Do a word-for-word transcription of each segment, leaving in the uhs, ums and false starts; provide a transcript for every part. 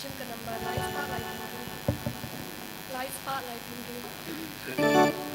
Shim ka number lai spah lai phew hynriew. Lai spah lai phew hynriew.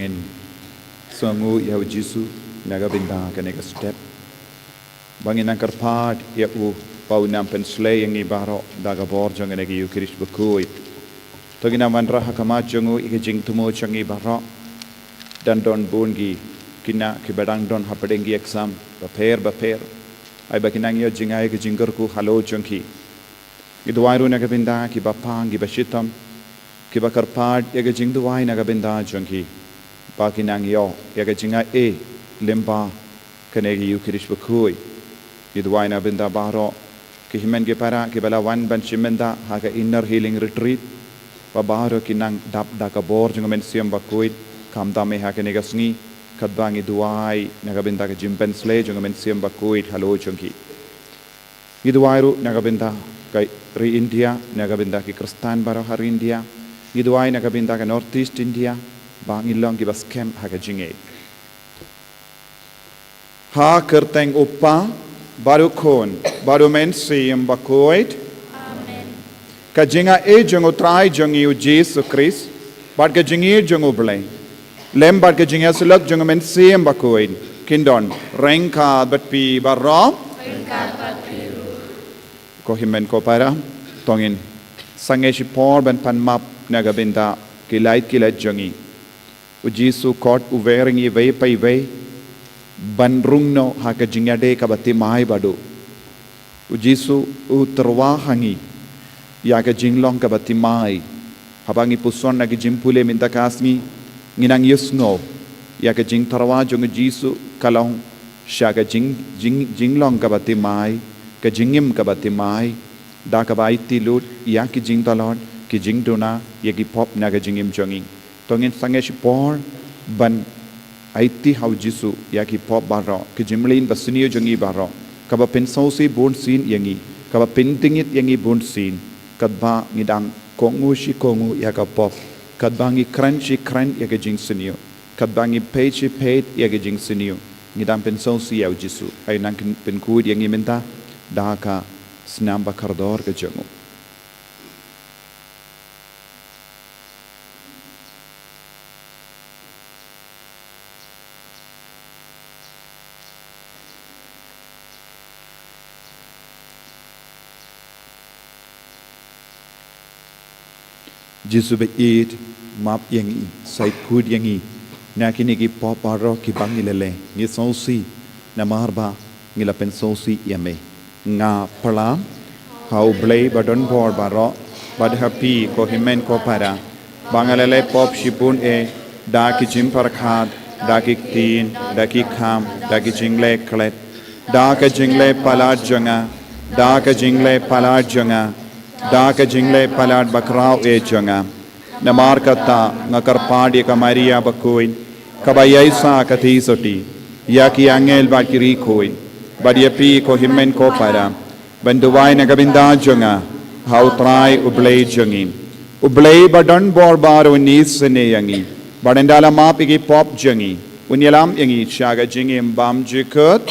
Ngin sngewnguh ïa u Jisu na ka bynta kane ka step. Ba ngin nang kyrpad ïa u ba un nang pynshlei ïa ngi baroh da ka bor jong kane ka Ïukharist bakhuid. To ngin nang wanrah ha khmat jong u ïa ka jingthmu jong ngi baroh. Dang don bun ki khynnah kiba dang don hapdeng ki exam bapher bapher. Ai ba kin nang ïoh jngai ïa ka jingkyrkhu halor jong ki. Ngi duwai ruh na ka bynta kiba pang kiba shitom, kiba kyrpad ïa ka jingduwai na ka bynta jong ki. Ba kin nang ïoh ïa ka jingaiei lyngba kane ka Ïukharist bakhuid. Ngi duwai na ka bynta baroh ki hynmen ki para kiba la wan ban shim bynta ha ka Inner Healing Retreat. Ba baroh kin nang dap da ka bor jong ka Mynsiem Bakhuid, khamtam eh ha kane ka sngi. Katba ngi duwai na ka bynta ka jingpynshlei jong ka Mynsiem Bakhuid halor jong ki. Ngi duwai ruh na ka bynta ka ri India, na ka bynta ki Khristan baroh ha ri India. Ngi duwai na ka bynta ka North East India, ba ngin long kiba skhem ha ka jingngeit. Ha ka kyrteng u Kpa, bad u Khun, bad u Mynsiem Bakhuid. Amen. Ka jingaiei jong u Trai jong ngi u Jisu Khrist, bad ka jingïeit jong u Blei, lem bad ka jingïasyllok jong u Mynsiem Bakhuid, kin don ryngkat bad phi baroh. Ryngkat bad phi ruh. Ko hynmen ko para, to ngin sangeh shipor ban pan map na ka bynta ki lait ki lait jong ngi. U Jisu u khot uwei ring iwei pa iwei ban rung noh ha ka jingïadei kaba thymmai bad u. U Jisu u tyrwa ha ngi ïa ka jinglong kaba thymmai. Haba ngi puson na ka jingpule mynta ka sngi, ngin nang ïohsngew ïa ka jingtyrwa jong u Jisu ka long sha ka jing, jing, jinglong kaba thymmai, ka jingim kaba thymmai, da kaba aiti lut ïa ki jingtlot, ki jingduna ïa ki pop na ka jingim jong ngi. To ngin sangeh shipor ban aiti ha u Jisu ïa ki pop baroh, ki jingmlien basniew jong ngi baroh, kaba pynsngewsih bunsien ïa ngi, kaba pyntngit ïa ngi bunsien. Katba ngi dang kohnguh shi kohnguh ïa ka pop, katba ngi kren shi kren ïa ka jingsniew, katba ngi peit shi peit ïa ka jingsniew, ngi dang pynsngewsih ïa u Jisu. Ai nang pynkhuid ïa ngi mynta da ka snam ba kordor ka jong u. Jisu ba ïeit, map ïa ngi, shait khuid ïa ngi na kine ki pop baroh kiba ngi la leh, ngi sngewsih namar ba ngi la pynsngewsih ïa me. Nga pyrshang ha u Blei ba don bor baroh, bad ha phi ko hynmen ko para, ba nga la leh pop shibun eh, da ki jingpyrkhat, da ki ktien, da ki kham, da ki jingleh klet, da ka jingleh palat jong nga, da ka jingleh palat jong nga, da ka jingleh palat bakhraw eh jong nga. Namar kata nga kyrpad ïa ka Maria bakhuid, kaba ïaishah ka theisotti, ïa ki angel bad ki riewkhuid, bad ïa phi ko hynmen ko para, ban duwai na ka bynta jong nga ha u Trai u Blei jong ngi. U Blei ba don bor baroh un isynei ïa ngi, bad un da la map ïa ki pop jong ngi, un ïalam ïa ngi sha ka jingim bymjukut.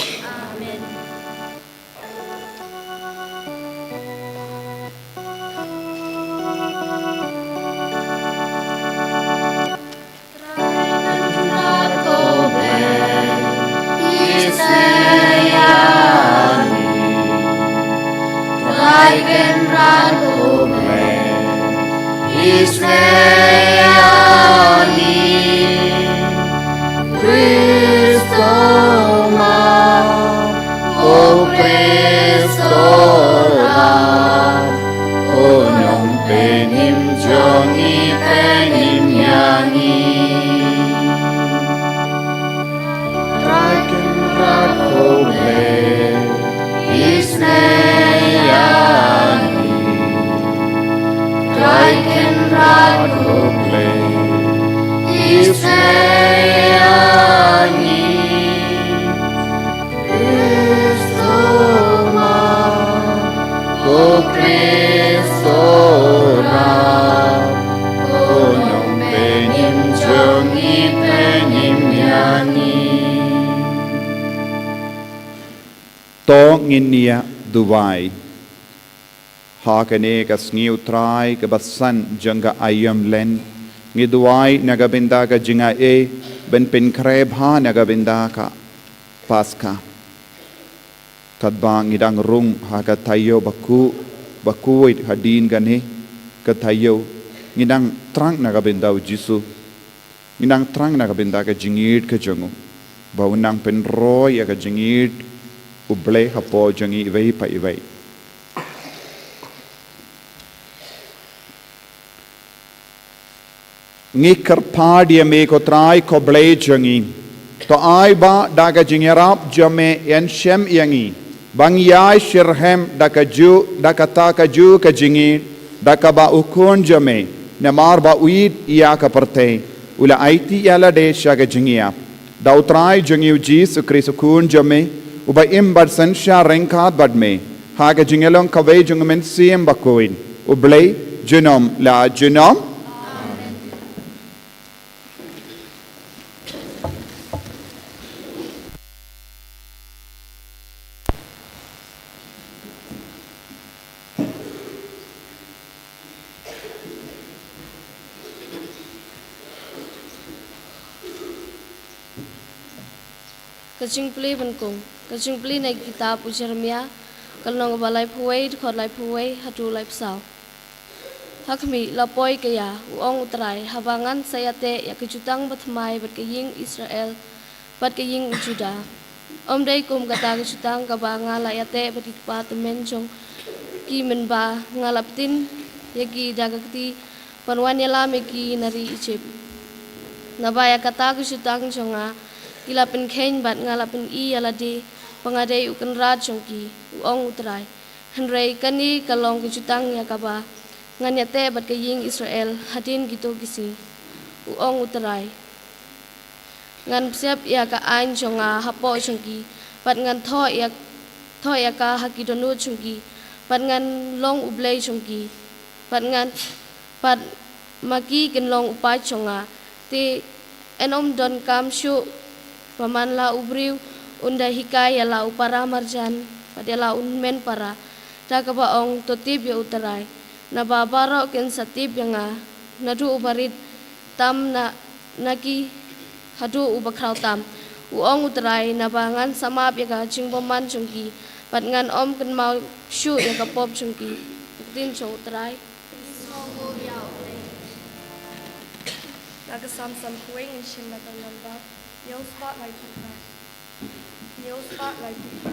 Khristomap, ko Khristorap, ko Nongpynim jong ngi, pynim ïa ngi. Trai Kynrad ko Blei, isynei ïa ngi. Trai Kynrad ko Blei, isynei ïa ngi. Khristoma, ko Khristorap, ko Nongpynim jong ngi, pynim ïa ngi. To ngin ïa duwai. Ha kane ka sngi U Trai kaba san jong ka aïom Lent, Ngi duwai na ka bynta ka jingaiei ban pynkhreh bha na ka bynta ka Paska. Katba ngi dang rung ha ka taïew bakhuid, bakhuid hadien kane ka taïew, ngi dang thrang na ka bynta u Jisu. Ngi dang thrang na ka bynta ka jingïeid ka jong u, ba un nang pynroi ïa ka jingïeid U Blei hapoh jong ngi iwei pa iwei. Ngi kyrpad ïa me ko Trai ko Blei jong ngi. To ai ba da ka jingïarap jong me yn shem ïa ngi ba ngi ïai shitrhem da ka ju, da kata ka ju ka jingïeid, da kaba u Khun jong me, namar ba u ïeit ïa ka pyrthei, u la aiti ïa lade sha ka jingïap. Da u Trai jong ngi u Jisu Khrist u Khun jong me, uba im bad synshar ryngkat bad me ha ka jingïalong kawei jong u Mynsiem Bakhuid, U Blei junom la junom. Ka jingplie ban kung. Ka jingplie na ka kitab u Jeremiah, ka lynnong ba laiphew wei, dkhot laiphew wei haduh laiphew saw. Ha khmih, la poi ka ïa, u ong u Trai, haba ngan sa ïateh ïa ka jutang bathymmai bad ka ïing Israel bad ka ïing u Judah. Ym dei kum kata ka jutang kaba nga la ïateh bad ki kpa tymmen jong ki mynba nga la pyntin ïa ki da ka kti ban wan ïalam ïa ki na ri Ijip. Naba ïa kata ka jutang jong nga ki la pynkheiñ bad nga la pyni ïa lade ba nga dei u Kynrad jong ki, u ong u Trai. Hynrei kane ka long ka jutang ïa kaba ngan ïateh bad ka ïing Israel hadien kito ki sngi, u ong u Trai. Ngan psiap ïa ka aiñ jong nga hapoh jong ki, bad ngan thoh ïa, thoh ïa ka ha ki dohnud jong ki, bad ngan long U Blei jong ki, bad ngan, bad ma ki kin long u paid jong nga. Te yn ym donkam shuh ba man la u briew un da hikai ïa la u para marjan bad ïa la u hynmen para, da kaba ong, to tip ïa u Trai. Naba baroh kin sa tip ïa nga, naduh uba rit tam na, na ki haduh uba khraw tam, u ong u Trai, naba ngan sa map ïa ka jingbymman jong ki, bad ngan ym kynmaw shuh ïa ka pop jong ki. Ka ktien jong u Trai. Na ka Salm sanphew wei, ngin shim na ka lynnong ba hynñiew spah laiphew phra. Hynñiew spah laiphew phra.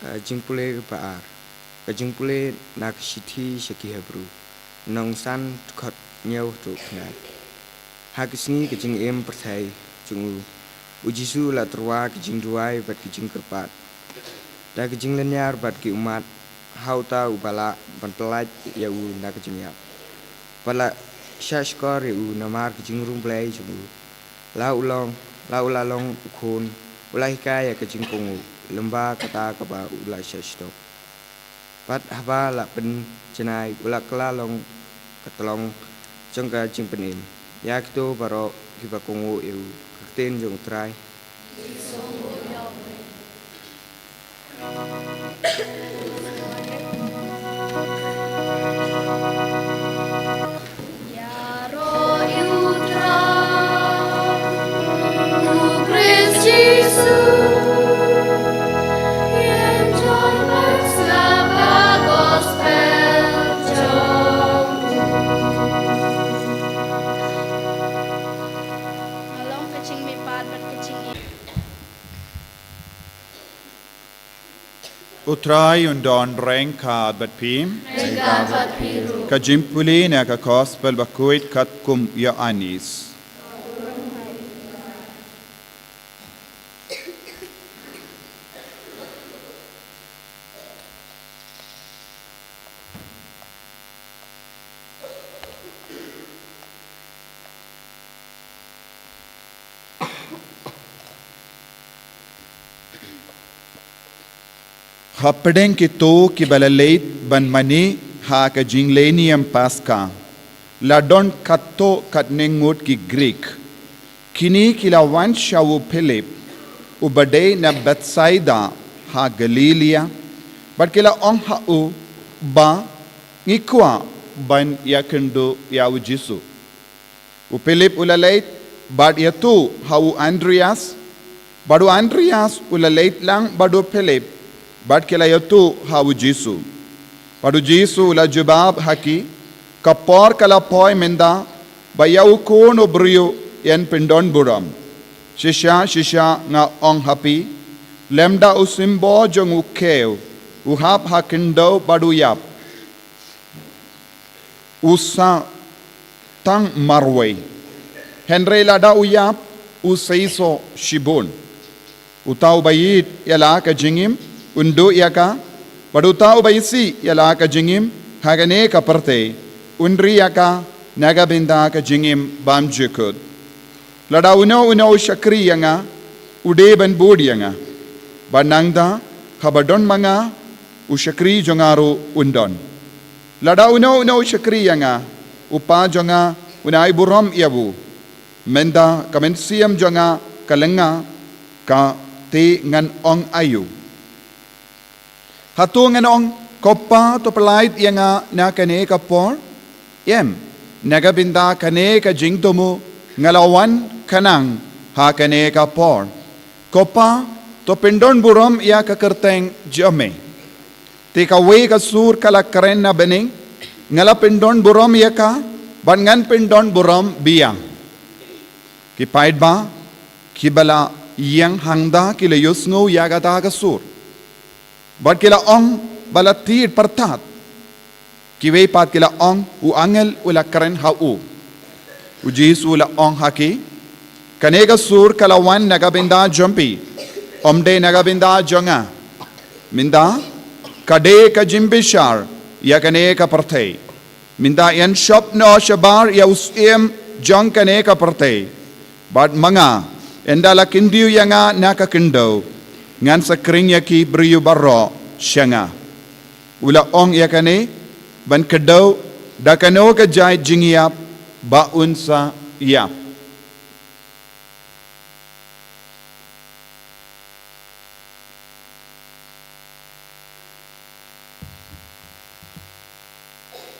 Ka jingpule ba ar. Ka jingpule na ka shithi sha ki Hebru. Lynnong san, dkhot hynñiew haduh khyndai. Ha ka sngi ka jingim pyrthei jong u, u Jisu u la tyrwa ka jingduwai bad ka jingkyrpad da ka jinglynñiar bad ki ummat ha uta uba lah ban pyllait ïa u na ka jingïap. Bad la shahshkor ïa u namar ka jingrung blei jong u. La u long, la u la long u khun, u la hikai ïa ka jingkohnguh lyngba kata kaba u la shah shitom. Bad haba la pynjanai, u la kylla long ka tyllong jong ka jingpynim ïa kito baroh kiba kohnguh ïa u. Ka ktien jong U Trai. U Trai un don ryngkat bad phi. Ryngkat bad phi ruh. Ka jingpule na ka Gospel bakhuid katkum u Ïoannis. Hapdeng kito kiba la leit ban mane ha ka jingleh niam Paska, la don katto katne ngut ki Grik. Kine ki la wan sha u Philip, uba dei na Bethsaida ha Galilaia, bad ki la ong ha u ba, ngi kwah ban ïakynduh ïa u Jisu. U Philip u la leit bad ïathuh ha u Andrias, bad u Andrias u la leit lang bad u Philip, bad ki la ïathuh ha u Jisu. Bad u Jisu u la jubab ha ki, ka por ka la poi mynta, ba ïa u Khun u briew yn pyndonburom. Shisha shisha nga ong ha phi, lymda u symbol jong u khiew u hap ha khyndew bad u ïap, u sah tang marwei. Hynrei lada u ïap, u seisoh shibun. Uta uba ïeit ïa la ka jingim, un duh ïa ka, bad uta uba isih ïa la ka jingim ha kane ka pyrthei, un ri ïa ka na ka bynta ka jingim bymjukut. Lada uno uno u shakri ïa nga, u dei ban bud ïa nga. Bad nangta, haba don ma nga, u shakri jong nga ruh un don. Lada uno uno u shakri ïa nga, u Pa jong nga un ai burom ïa u. Mynta ka mynsiem jong nga ka lyngnga, ka te ngan ong aïu? Hato ngan ong, ko Pa, to pyllait ïa nga na kane ka por? Em, na ka bynta kane ka jingthmu nga la wan khnang ha kane ka por. Ko Pa, to pyndonburom ïa ka kyrteng jong me. Te kawei ka sur ka la kren na bneng, nga la pyndonburom ïa ka, bad ngan pyndonburom biang. Ki paidbah kiba la ïeng hangta ki la ïohsngew ïa kata ka sur. Bad ki la ong, ba la thied pyrthat. Kiwei pat ki la ong, u angel u la kren ha u. U Jisu u la ong ha ki, kane ka sur ka la wan na ka bynta jong phi, ym dei na ka bynta jong nga. Mynta, ka dei ka jingbishar ïa kane ka pyrthei. Mynta yn shop noh shabar ïa u syiem jong kane ka pyrthei. Bad ma nga, ynda la kyndiew ïa nga na ka khyndew, ngan sa khring ïa ki briew baroh sha nga. U la ong ïa kane ban kdew da kano ka jait jingïap ba un sa ïap.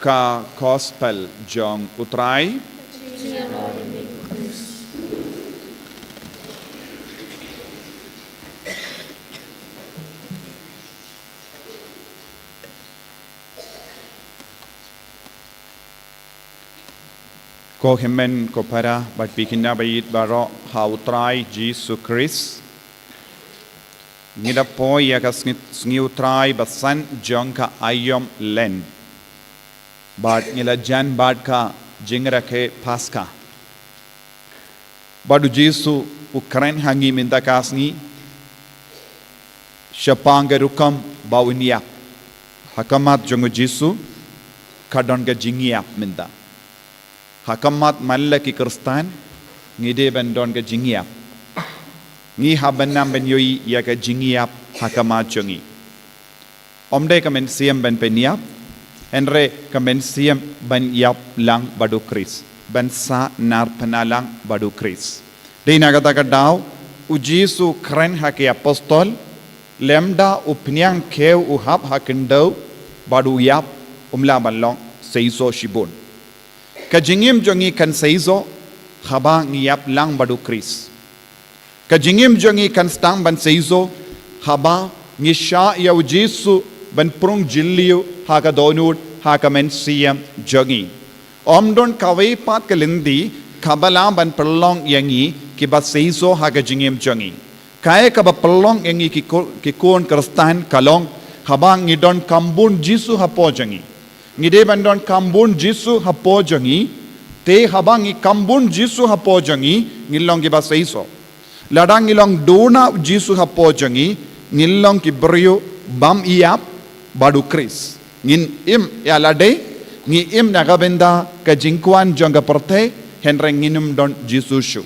Ka Gospel jong U Trai. Ko hynmen ko para bad phi khynnah ba ïeit baroh ha U Trai Jisu Khrist. Ngi da poi ïa ka sngi, sngi U Trai ba san jong ka aïom Lent. Bad ngi la jan bad ka jingrakhe Paska. Bad U Jisu u kren ha ngi mynta ka sngi shaphang ka rukom ba un ïap. Ha khmat jong U Jisu ka don ka jingïap mynta. Ha khmat man la ki Khristan ngi dei ban don ka jingïap. Ngi hap ban nang ban ïohi ïa ka jingïap ha khmat jong ngi. Ym dei ka mynsiem ban pynïap, hynrei ka mynsiem ban ïap lang bad U Khrist, ban sah nar pynah lang bad U Khrist. Dei na kata ka daw U Jisu u kren ha ki apostol, lymda u pynïaid khiew u hap ha khyndew bad u ïap, um lah ban long seisoh shibun. Ka jingim jong ngi kan seisoh haba ngi ïap lang bad U Khrist. Ka jingim jong ngi kan sdang ban seisoh haba ngi shah ïa U Jisu ban pynrung jylliew ha ka dohnud, ha ka mynsiem jong ngi. Ym don kawei pat ka lynti kaba lah ban pynlong ïa ngi kiba seisoh ha ka jingim jong ngi. Kaei kaba pynlong ïa ngi ki khun, ki khun Khristan ka long haba ngi don kham bun Jisu hapoh jong ngi. Ngi dei ban don kham bun Jisu hapoh jong ngi. Te haba ngi kham bun Jisu hapoh jong ngi, ngi long kiba seisoh. Lada ngi long duna U Jisu hapoh jong ngi, ngi long ki briew bym ïap bad U Khrist. Ngin im ïa lade, ngi im na ka bynta ka jingkwah jong ka pyrthei, hynrei ngin ym don Jisu shuh.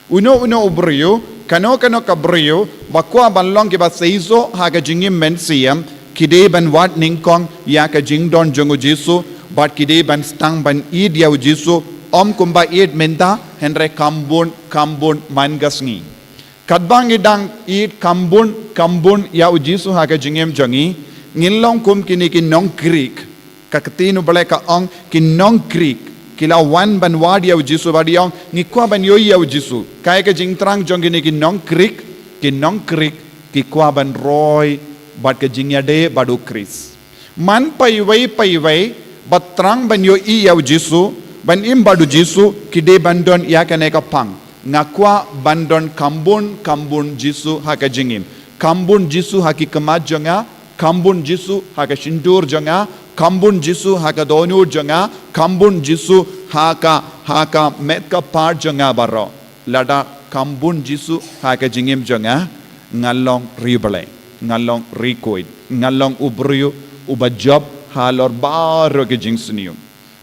Uno uno u briew, kano kano ka briew ba kwah ban long kiba seisoh ha ka jingim mynsiem, ki dei ban wad nyngkong ïa ka jingdon jong U Jisu, bad ki dei ban sdang ban ïeit ïa U Jisu, ym kumba ïeit mynta, hynrei kham bun, kham bun man ka sngi. Katba ngi dang ïeit kham bun, kham bun ïa U Jisu ha ka jingim jong ngi, ngin long kum kine ki nong Greek. Ka ktien U Blei ka ong ki nong Greek ki la wan ban wad ïa U Jisu bad ki ong, ngi kwah ban ïohi ïa U Jisu. Kaei ka jingthrang jong kine ki nong Greek, ki nong Greek ki kwah ban roi bad ka jingïadei bad U Khrist. Man paiwei paiwei ba thrang ban ïohi ïa U Jisu, ban im bad U Jisu, ki dei ban don ïa kane ka phang. Nga kwah ban don kham bun kham bun Jisu ha ka jingim. Kham bun Jisu ha ki khmat jong nga, kham bun Jisu ha ka shyntur jong nga, kham bun Jisu ha ka dohnud jong nga, kham bun Jisu ha ka, ha ka met ka phad jong nga baroh. Lada kham bun Jisu ha ka jingim jong nga, nga long riewblei, nga long riewkhuid, nga long u briew uba jop halor baroh ki jingsniew.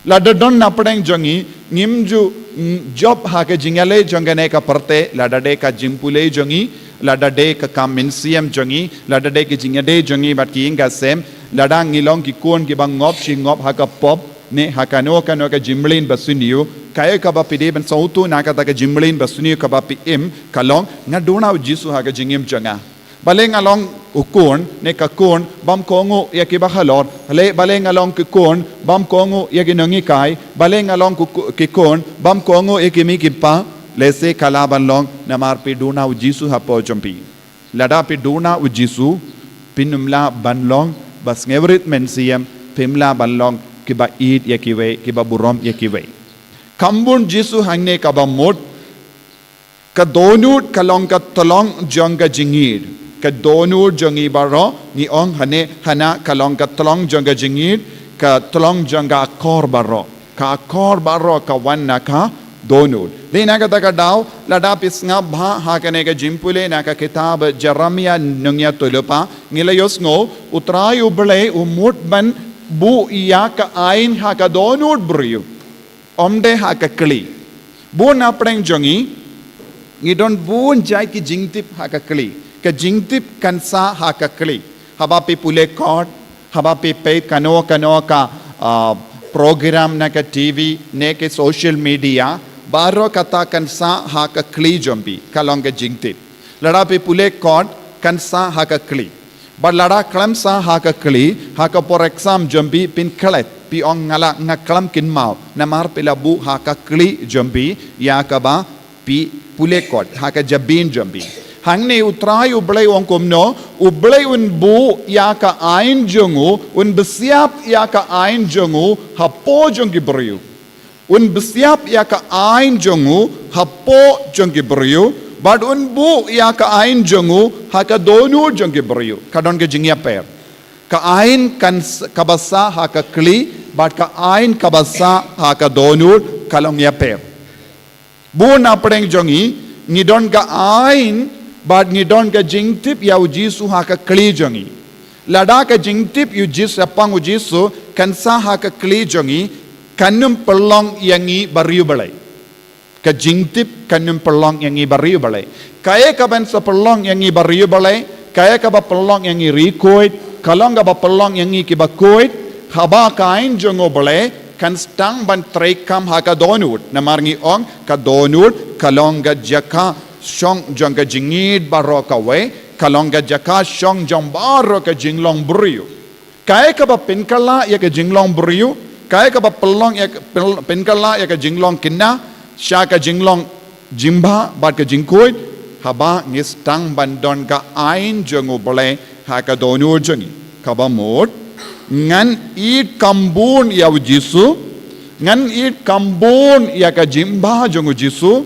Lada don na pdeng jong ngi, ngim ju, mm, jop ha ka jingïaleh jong kane ka pyrthei, lada dei ka jingpule jong ngi, lada dei ka kam mynsiem jong ngi, lada dei ka jingïadei jong ngi bad ki ïing ka sem, lada ngi long ki khun kiba ngop shi ngop ha ka pop, ne ha kano kano ka jingmlien ba sniew, kaei kaba phi dei ban sngewthuh na kata ka jingmlien ba sniew kaba phi im, ka long, nga duna U Jisu ha ka jingim jong nga. Balei nga long u khun ne ka khun bym kohnguh ïa kiba halor, balei, balei nga long ki khun bym kohnguh ïa ki nonghikai, balei nga long ku, ku, ki khun bym kohnguh ïa ki mei ki pa, lehse ka lah ban long namar phi duna U Jisu hapoh jong phi. Lada phi duna U Jisu, phin ym lah ban long ba sngewrit mynsiem, phim lah ban long kiba ïeit ïa kiwei, kiba burom ïa kiwei. Kham bun Jisu hangne kaba mut, ka dohnud ka long ka tlong jong ka jingïeit. Ka dohnud jong ngi baroh, ngi ong hangne, hana ka long ka tlong jong ka jingïeit, ka tlong jong ka akor baroh. Ka akor baroh ka wan na ka dohnud. Dei na kata ka daw, lada phi sngap bha ha kane ka jingpule na ka kitab Jeremiah nongïathuhlypa, ngi la ïohsngew, U Trai U Blei u mut ban buh ïa ka aiñ ha ka dohnud briew. Ym dei ha ka kli. Bun na pdeng jong ngi, ngi don bun jait ki jingtip ha ka kli. Ka jingtip kan sah ha ka kli. Haba phi pule kot, haba phi peit kano kano ka, ah, program na ka T V, ne ka social media, baroh kata kan sah ha ka kli jong phi, ka long ka jingtip. Lada phi pule kot, kan sah ha ka kli. Bad lada khlem sah ha ka kli, ha ka por exam jong phi phin klet, phi ong nga la, nga khlem kynmaw, namar phi la buh ha ka kli jong phi ïa kaba phi pule kot, ha ka jabieng jong phi. Hangne U Trai U Blei u ong kumno, U Blei un buh ïa ka aiñ jong u, un bsiap ïa ka aiñ jong u hapoh jong ki briew. Un bsiap ïa ka aiñ jong u hapoh jong ki briew, Bad un buh ïa ka aiñ jong u ha ka dohnud jong ki briew. Ka don ka jingïapher. Ka aiñ kan s-, kaba sah ha ka kli, bad ka aiñ kaba sah ha ka dohnud, ka long ïapher. Bun na pdeng jong ngi, ngi don ka aiñ, bad ngi don ka jingtip ïa u Jisu ha ka kli jong ngi. Lada ka jingtip ïa u Jisu, shaphang u Jisu, kan sah ha ka kli jong ngi, kan ym pynlong ïa ngi bariewblei. Ka jingtip kan ym pynlong ïa ngi bariewblei. Kaei kaban sa pynlong ïa ngi bariewblei, kaei kaba pynlong ïa ngi ri khuid, ka long kaba pynlong ïa ngi kiba khuid, haba ka aiñ jong U Blei kan sdang ban treikam ha ka dohnud. Namar ngi ong ka dohnud ka long ka jaka shong jong ka jingïeit baroh kawei, ka long ka jaka shong jong baroh ka jinglong briew. Kaei kaba pynkylla ïa ka jinglong briew, kaei kaba pynlong ïa ka, pyn-, pynkylla ïa ka jinglong khynnah sha ka jinglong jingbha bad ka jingkhuid, haba ngi sdang ban don ka aiñ jong U Blei ha ka dohnud jong ngi. Kaba mut, ngan ïeit kham bun ïa u Jisu, ngan ïeit kham bun ïa ka jingbha jong u Jisu,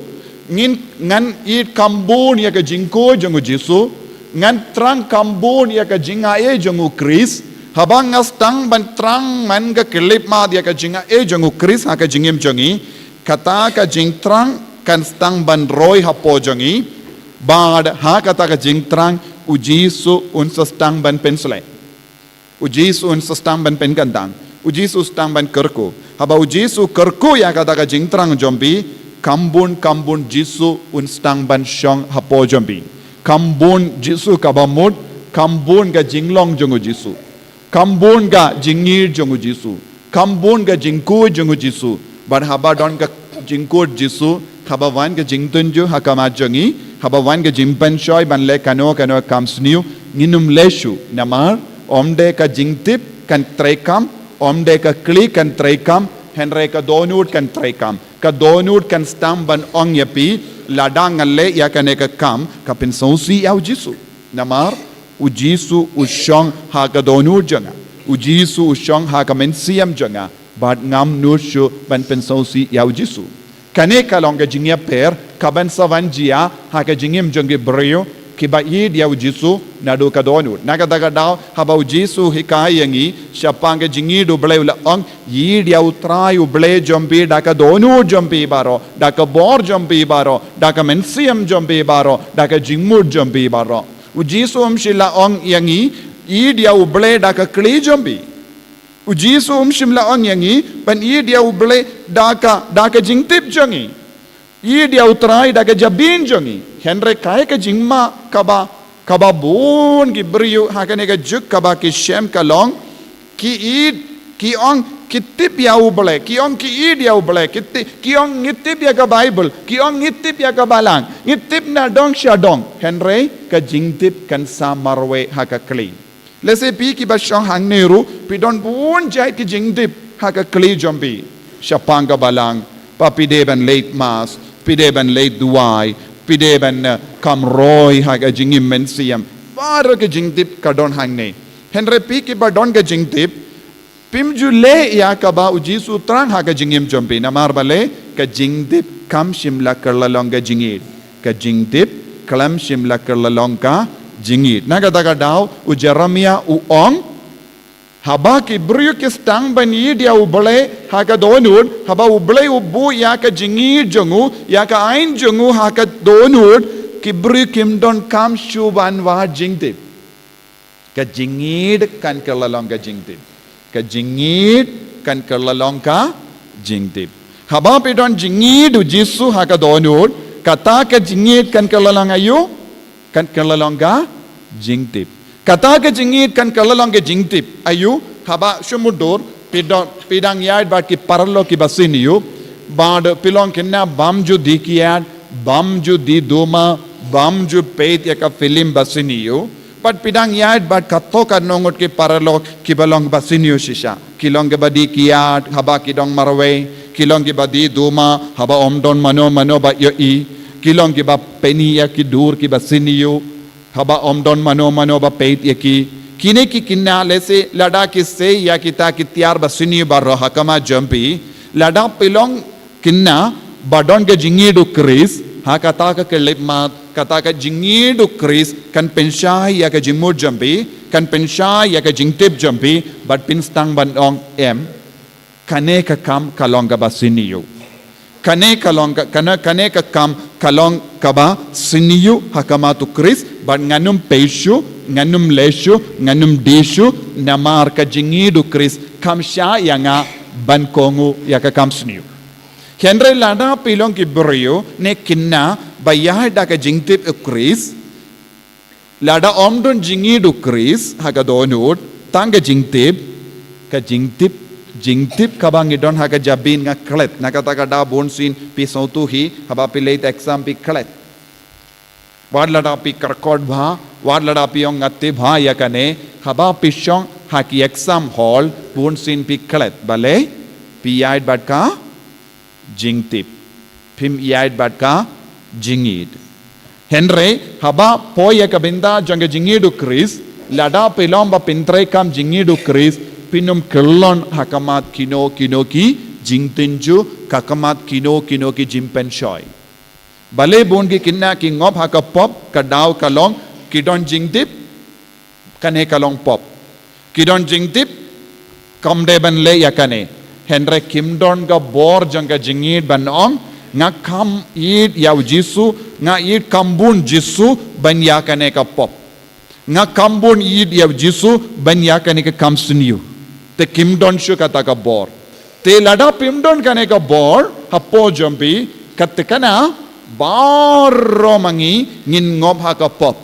ngin, ngan ïeit kham bun ïa ka jingkhuid jong u Jisu, ngan thrang kham bun ïa ka jingaiei jong U Khrist. Haba nga sdang ban thrang man ka khyllipmat ïa ka jingaiei jong U Khrist ha ka jingim jong ngi, kata ka jingthrang kan sdang ban roi hapoh jong ngi, bad ha kata ka jingthrang u Jisu un sa sdang ban pynsleh. U Jisu un sa sdang ban pynkyndang. U Jisu sdang ban kyrkhu. Haba u Jisu kyrkhu ïa kata ka jingthrang jong phi, kham bun kham bun Jisu un sdang ban shong hapoh jong phi. Kham bun Jisu kaba mut, kham bun ka jinglong jong u Jisu. Kham bun ka jingïeit jong u Jisu. Kham bun ka jingkhuid jong u Jisu. Bad haba don ka jingkhuid Jisu, haba wan ka jingtynjuh ha khmat jong ngi, haba wan ka jingpynshoi ban leh kano kano ka kam sniew, ngin ym leh shuh. Namar ym dei ka jingtip kan treikam, ym dei ka kli kan treikam, hynrei ka dohnud kan treikam. Ka dohnud kan sdang ban ong ïa phi, lada nga leh ïa kane ka kam, ka pynsngewsih ïa u Jisu. Namar u Jisu u shong ha ka dohnud jong nga. U Jisu u shong ha ka mynsiem jong nga. Bad ngam nud shuh ban pynsngewsih ïa u Jisu. Kane ka long ka jingïapher kaban sa wan jia ha ka jingim jong ki briew kiba ïeit ïa u Jisu naduh ka dohnud. Na kata ka daw, haba u Jisu u hikai ïa ngi shaphang ka jingïeit U Blei, u la ong, ïeit ïa U Trai U Blei jong phi da ka dohnud jong phi baroh, da ka bor jong phi baroh, da ka mynsiem jong phi baroh, da ka jingmut jong phi baroh. U Jisu um shym la ong ïa ngi, ïeit ïa U Blei da ka kli jong phi. U Jisu um shym la ong ïa ngi ban ïeit ïa U Blei da ka, da ka jingtip jong ngi. Ïeit ïa U Trai da ka jabieng jong ngi. Hynrei kaei ka jingma kaba, kaba bun ki briew ha kane ka juk kaba ki shem ka long, ki ïeit, ki ong ki tip ïa U Blei, ki ong ki ïeit ïa U Blei, ki ti-, ki ong ngi tip ïa ka Baibl, ki ong ngi tip ïa ka Balang, ngi tip na dong sha dong. Hynrei ka jingtip kan sa marwei ha ka kli. Lehse phi kiba shong hangne ruh, phi don bun jait ki jingtip ha ka kli jong phi. Shaphang ka Balang, ba phi dei ban leit Mass, phi dei ban leit duwai, phi dei ban, eh, kham roi ha ka jingim mynsiem. Baroh ki jingtip ka don hangne. Hynrei phi kiba don ka jingtip, phim ju leh ïa kaba u Jisu u thrang ha ka jingim jong phi. Namar balei? Ka jingtip kam shym la kylla long ka jingïeit. Ka jingtip kam shym la kylla long ka jingïeit. Na kata ka daw u Jeremiah u ong, haba ki briew ki sdang ban ïeit ïa U Blei ha ka dohnud, haba U Blei u buh ïa ka jingïeit jong u, ïa ka aiñ jong u ha ka dohnud, ki briew kim donkam shuh ban wad jingtip. Ka jingïeit kan kylla long ka jingtip. Ka jingïeit kan kylla long ka jingtip. Haba phi don jingïeit u Jisu ha ka dohnud, kata ka jingïeit kan kylla long aïu? Kan kylla long ka jingtip. Kata ka jingïeit kan kylla long ka jingtip aïu? Haba shu mutdur, phi don, phi dang ïaid bad ki paralok kiba sniew, bad phi long khynnah bym ju die kiad, bym ju die duma, bym ju peit ïa ka film ba sniew. Bad phi dang ïaid bad katto katne ngut ki paralok kiba long ba sniew shisha. Ki long kiba die kiad haba ki dang marwei. Ki long kiba die duma haba ym don mano mano ba ïohi. Ki long kiba pyni ïa ki dur kiba sniew haba ym don mano mano ba peit ïa ki. Kine ki khynnah lehse lada ki sei ïa kita ki tiar ba sniew baroh ha khmat jong phi. Lada phi long khynnah ba don ka jingïeit u Khrist, ha kata ka khyllipmat Kata ka jingïeid u Khrist kan pynshai ïa ka jingmut jong phi, kan pynshai ïa ka jingtip jong phi, bad phin sdang ban ong em. Kane ka kam ka long kaba sniew. Kane ka long ka, kane, kane ka kam ka long kaba sniew ha khmat u Khrist, bad ngan ym pei shuh, ngan ym leh shuh, ngan ym die shuh, namar ka jingïeid u Khrist kam shah ïa nga ban kohnguh ïa ka kam sniew. Hynrei lada phi long ki briew ne kine ba ïaid da ka jingtip u Khrist, lada ym don jingïeid u Khrist ha ka dohnud, tang ka jingtip, ka jingtip, jingtip kaba ngi don ha ka jabieng nga klet, na kata ka daw bunsien phi sngewthuh hi, haba phi leit exam phi klet. Wat lada phi ka record bha, wat lada phi ong nga tip bha ïa kane, haba phi shong ha ki exam hall, bunsien phi klet, balei, phi ïaid bad ka jingtip. Phim ïaid bad ka jingïeid. Hynrei, haba poi ïa ka bynta jong ka jingïeid u Khrist, lada phi long ba pyntreikam jingïeid u Khrist, phin ym kyllon ha khmat kino kino ki jingtynjuh, ha khmat kino kino ki jingpynshoi. Balei bun ki khynnah ki ngop ha ka pop, ka daw ka long, ki don jingtip, kane ka long pop. Ki don jingtip, kam dei ban leh ïa kane. Hynrei kim don ka bor jong ka jingïeid ban ong, nga kham ïeid ïa u Jisu, nga ïeid kham bun Jisu, ban ïa kane ka pop. Nga kham bun ïeid ïa u Jisu, ban ïa kane ka kam sniew. Te kim don shuh kata ka bor. Te lada phim don kane ka bor, hapoh jong phi, kata kane, baroh ma ngi, ngin ngop ha ka pop.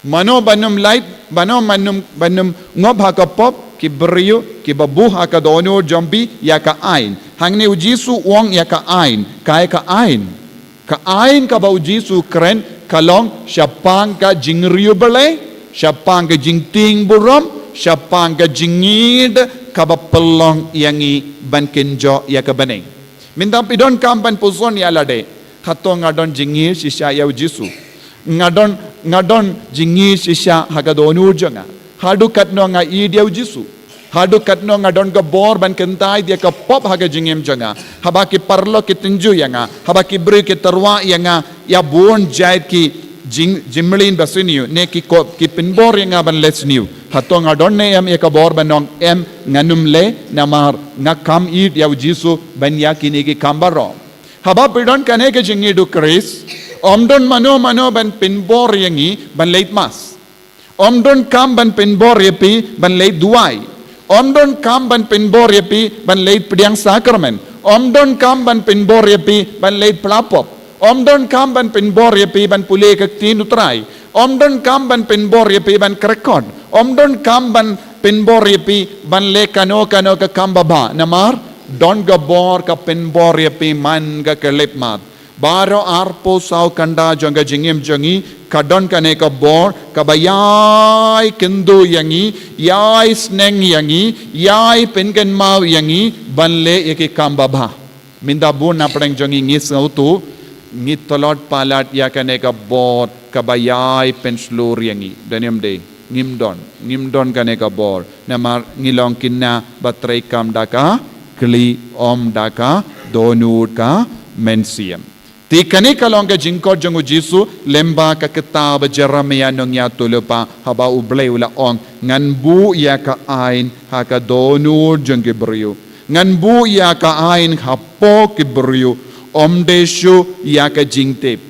Mano ban ym lait, mano ban ym, ban ym ngop ha ka pop, ki briew, kiba buh ha ka dohnud jong phi, ïa ka aiñ. Hangne u Jisu u ong ïa ka aiñ, kaei ka aiñ. Ka aiñ kaba u Jisu u kren, ka long, shaphang ka jingriewblei, shaphang ka jingtieng burom, shaphang ka jingïeid, kaba pynlong ïa ngi ban kynjoh ïa ka bneng. Mynta phi donkam ban pyrshang ïa lade. Hato nga don jingïeid shisha ïa u Jisu. Nga don, nga don jingïeid shisha ha ka dohnud jong nga. Haduh katno nga ïeid ïa u Jisu. Haduh katno nga don ka bor ban kyntait ïa ka pop ha ka jingim jong nga. Haba ki paralok ki tynjuh ïa nga. Haba ki briew ki tyrwa ïa nga. Ïa bun jait ki jing, jingmlien ba sniew. Ne ki kop ki pynbor ïa nga ban leh sniew. Hato nga don ne em ïa ka bor ban ong em ngan ym leh namar nga kham ïeid ïa u Jisu ban ïa kine ki kam baroh. Haba phi don kane ka jingïeid u Khrist, ym don mano mano ban pynbor ïa ngi ban leit mass. Ym donkam ban pynbor ïa phi ban leit duwai. Ym donkam ban pynbor ïa phi ban leit pdiang sakramen. Ym donkam ban pynbor ïa phi ban leit pla pop. Ym donkam ban pynbor ïa phi ban pule ka ktien u Trai. Ym donkam ban pynbor ïa phi ban kyrkhu. Ym donkam ban pynbor ïa phi ban leh kano kano ka kam babha. Namar don ka bor ka pynbor ïa phi man ka khyllipmat. Baroh arphew saw kynta jong ka jingim jong ngi, ka don kane ka bor, kaba ïai kynduh ïa ngi, ïai sneng ïa ngi, ïai pynkynmaw ïa ngi, ban leh ïa ki kam babha. Mynta bun na pdeng jong ngi ngi sngewthuh, ngi tlot palat ïa kane ka bor, kaba ïai pynshlur ïa ngi. Don em dei, ngim don, ngim don kane ka bor. Namar ngi long kine ba treikam da ka kli, ym da ka dohnud ka mynsiem. Te kane ka long ka jingkhot jong u Jisu, lyngba ka kitab Jeremiah nongïathuhlypa, haba u Blei u la ong, ngan buh ïa ka aiñ ha ka dohnud jong ki briew. Ngan buh ïa ka aiñ hapoh ki briew. Ym dei shuh ïa ka jingtip.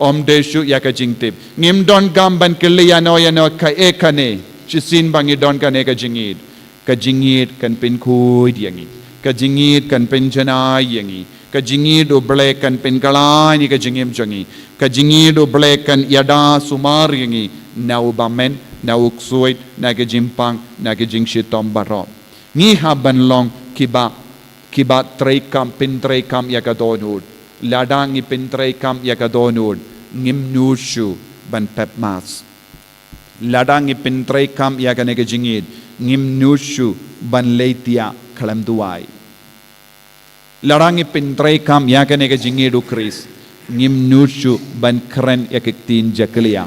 Ym dei shuh ïa ka jingtip. Ngim donkam ban kylli ïano ïano kaei kane. Shisien ba ngi don kane ka jingïeid. Ka jingïeid kan pynkhuid ïa ngi. Ka jingïeid kan pynjanai ïa ngi. Ka jingïeid u Blei kan pynkhlaiñ ïa ka jingim jong ngi. Ka jingïeid u Blei kan ïada sumar ïa ngi. Na u bymman, na u ksuid, na ka jingpang, na ka jingshitom baroh. Ngi hap ban long kiba, kiba treikam, pyntreikam ïa ka dohnud. Lada ngi pyntreikam ïa ka dohnud, ngim nud shuh ban pep mass. Lada ngi pyntreikam ïa kane ka jingïeid, ngim nud shuh ban leit ïa khlem duwai. Lada ngi pyntreikam ïa kane ka jingïeid u Khrist, ngim nud shuh ban kren ïa ka ktien jakhlia.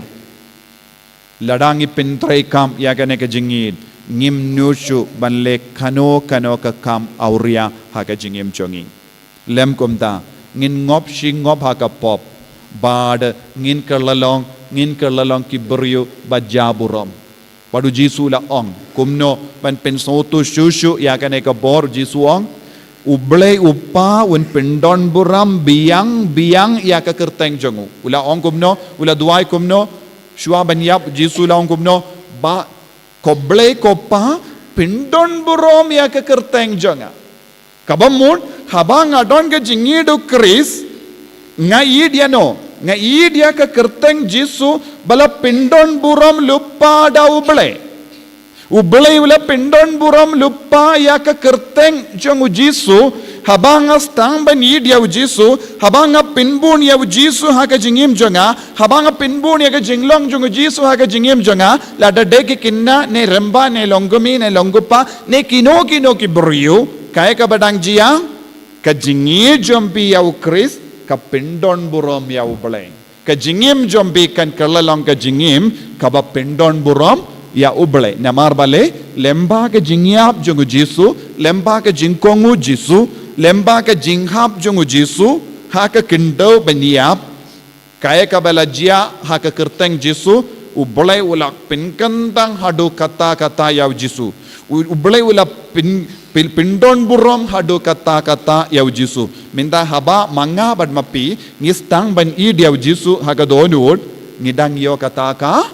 Lada ngi pyntreikam ïa kane ka jingïeid, ngim nud shuh ban leh kano kano ka kam awria ha ka jingim jong ngi. Lym kumta, ngin ngop shi ngop ha ka pop. Bad ngin kylla long, ngin kylla long ki briew ba jia burom. Bad u Jisu u la ong kumno ban pynsngewthuh shuh shuh ïa kane ka bor, u Jisu u ong, U Blei u Kpa un pyndon burom biang biang ïa ka kyrteng jong u. U la ong kumno, u la duwai kumno, shuwa ban ïap u Jisu u la ong kumno, ba ko Blei ko Kpa pyndon burom ïa ka kyrteng jong nga. Kaba mut, haba nga don ka jingïeit u Khrist, nga ïeit ïa no, nga ïeit ïa ka kyrteng Jisu ba la pyndon burom lypa da U Blei. U Blei u la pyndon burom lypa ïa ka kyrteng jong u Jisu, haba nga sdang ban ïeit ïa u Jisu, haba nga pynbun ïa u Jisu ha ka jingim jong nga, haba nga pynbun ïa ka jinglong jong u Jisu ha ka jingim jong nga, lada dei ki khynnah ne rangbah ne longkmie ne longkpa ne kino kino ki briew, kaei kaba dang jia, ka jingïeit jong phi ïa u Khrist ka pyndon burom ïa U Blei. Ka jingim jong phi kan kylla long ka jingim kaba pyndon burom ïa U Blei. Namar balei, lyngba ka jingïap jong u Jisu, lyngba ka jingkohnguh Jisu, lyngba ka jinghap jong u Jisu ha ka khyndew ban ïap, kaei kaba la jia ha ka kyrteng Jisu, U Blei u la pynkyntang haduh katta katta ïa u Jisu. U, U Blei u la pyn, pyn, pyndon burom haduh katta katta ïa u Jisu. Mynta haba ma nga bad ma phi ngi sdang ban ïeit ïa u Jisu ha ka dohnud, ngi dang ïoh kata ka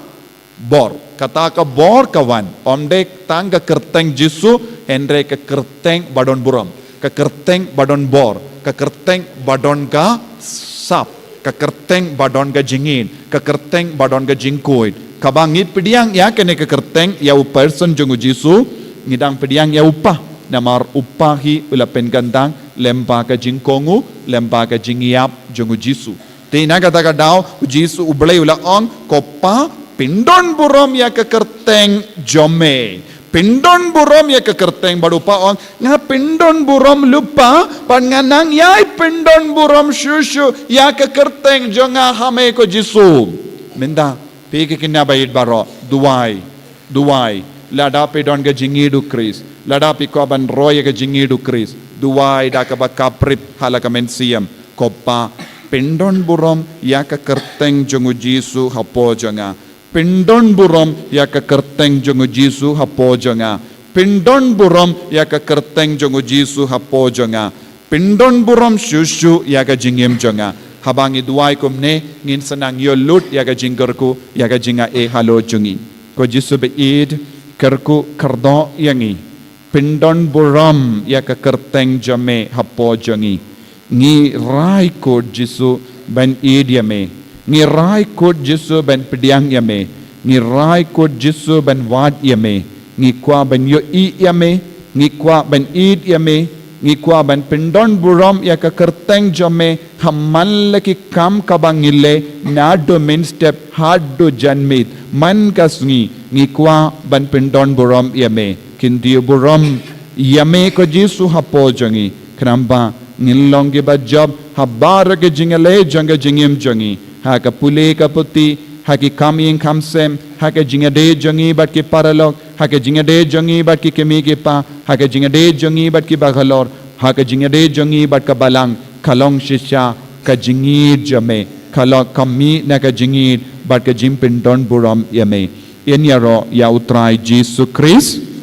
bor. Kata ka bor ka wan, ym dei tang ka kyrteng Jisu, hynrei ka kyrteng ba don burom, ka kyrteng ba don bor, ka kyrteng ba don ka sap, ka kyrteng ba don ka jingïeit, ka kyrteng ba don ka jingkhuid. Kaba ngi pdiang ïa kane ka kyrteng ïa u person jong u Jisu, ngi dang pdiang ïa u Kpa. Namar u Kpa hi u la pynkyntang lyngba ka jingkohnguh, lyngba ka jingïap jong u Jisu. Te na kata ka daw, u Jisu, U Blei u la ong, ko Kpa, pyndon burom ïa ka kyrteng jong me. Pyndon burom ïa ka kyrteng, bad u Kpa u ong, nga pyndon burom lypa, bad ngan nang ïai pyndon burom shuh shuh ïa ka kyrteng jong nga ha me ko Jisu. Mynta, phi ki khynnah ba ïeit baroh, duwai. Duwai, lada phi don ka jingïeit u Khrist, lada phi kwah ban roi ïa ka jingïeit u Khrist, duwai da kaba khaprip ha la ka mynsiem, ko Kpa, pyndon burom ïa ka kyrteng jong u Jisu hapoh jong nga. Pyndon burom ïa ka kyrteng jong u Jisu hapoh jong nga. Pyndon burom ïa ka kyrteng jong u Jisu hapoh jong nga. Pyndon burom shuh shuh ïa ka jingim jong nga. Haba ngi duwai kumne, ngin sa nang ïoh lut ïa ka jingkyrkhu, ïa ka jingaiei halor jong ngi. Ko Jisu ba ïeit, kyrkhu kyrdoh ïa ngi. Pyndon burom ïa ka kyrteng jong me hapoh jong ngi. Ngi rai kut Jisu ban ïeit ïa me. Ngi rai kut Jisu ban pdiang ïa me. Ngi rai kut Jisu ban wad ïa me. Ngi kwah ban ïohi ïa me. Ngi kwah ban ïeit ïa me. Ngi kwah ban pyndon burom ïa ka kyrteng jong me ha man la ki kam kaba ngi leh, naduh mynstep haduh janmiet. Man ka sngi ngi kwah ban pyndon burom ïa me. Kyntiew burom ïa me ko Jisu hapoh jong ngi. Khnang ba ngin long kiba jop ha baroh ki jingïaleh jong ka jingim jong ngi. Ha ka pule ka puthi, ha ki kam ïing kam sem, ha ka jingïadei jong ngi bad ki paralok, ha ka jingïadei jong ngi bad ki kmie ki kpa, ha ka jingïadei jong ngi bad ki bakhlor, ha ka jingïadei jong ngi bad ka balang, ka long shisha ka jingïeit jong me, ka long ka mih na ka jingïeit bad ka jingpyndon burom ïa me. Ïaroh ïa U Trai Jisu Khrist.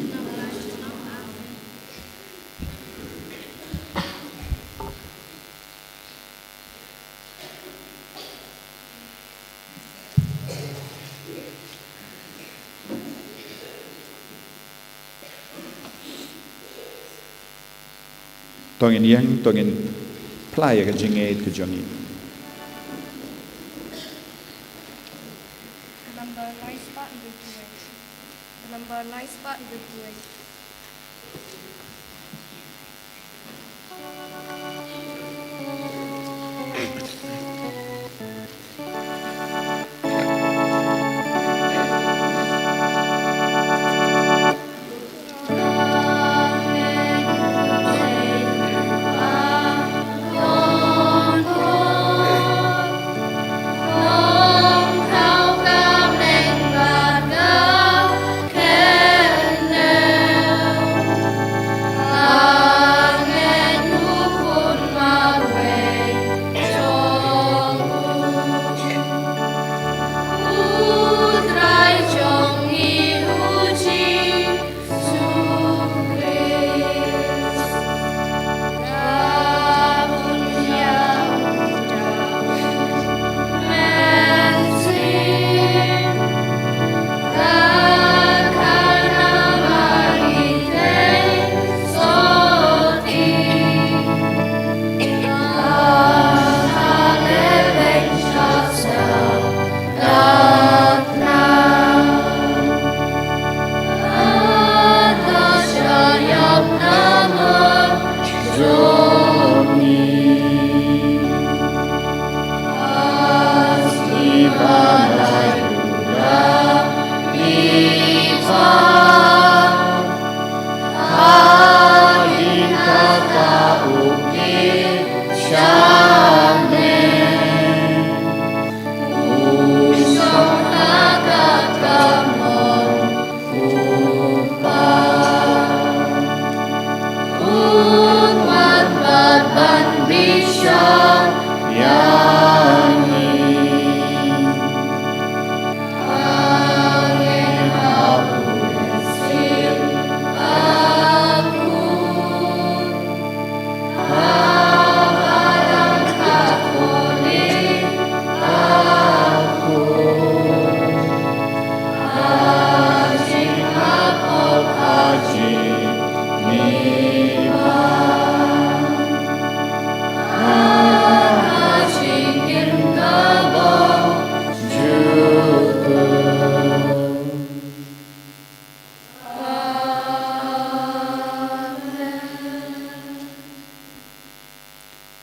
To ngin ïeng, to ngin plie ïa ka jingngeit ka jong ngi. Number nine spot and the two eight. Number nine spot and the two eight.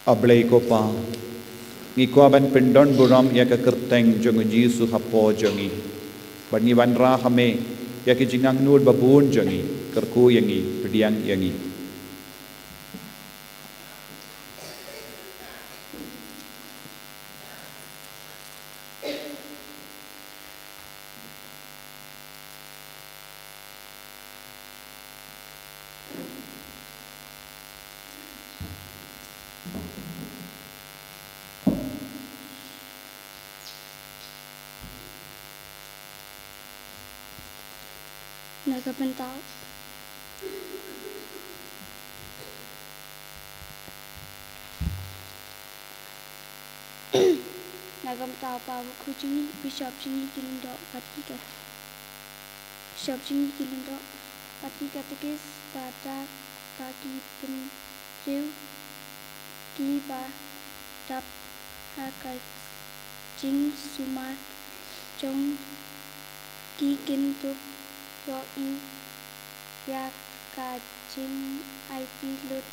A Blei ko Pa, ngi kwah ban pyndon burom ïa ka kyrteng jong u Jisu hapoh jong ngi. Bad ngi wanrah ha me ïa ki jingangnud babun jong ngi, kyrkhu ïa ngi, pdiang ïa ngi. Na ka bynta Na ka bynta u Pa bakhuid jong ngi, bishop jong ngi ki lyngdoh bad ki kat, bishop jong ngi ki lyngdoh bad ki katekis, bad da ka ki briew kiba dap ha ka jingsumar jong ki, kin dup ïohi ïa ka jingaiti lut,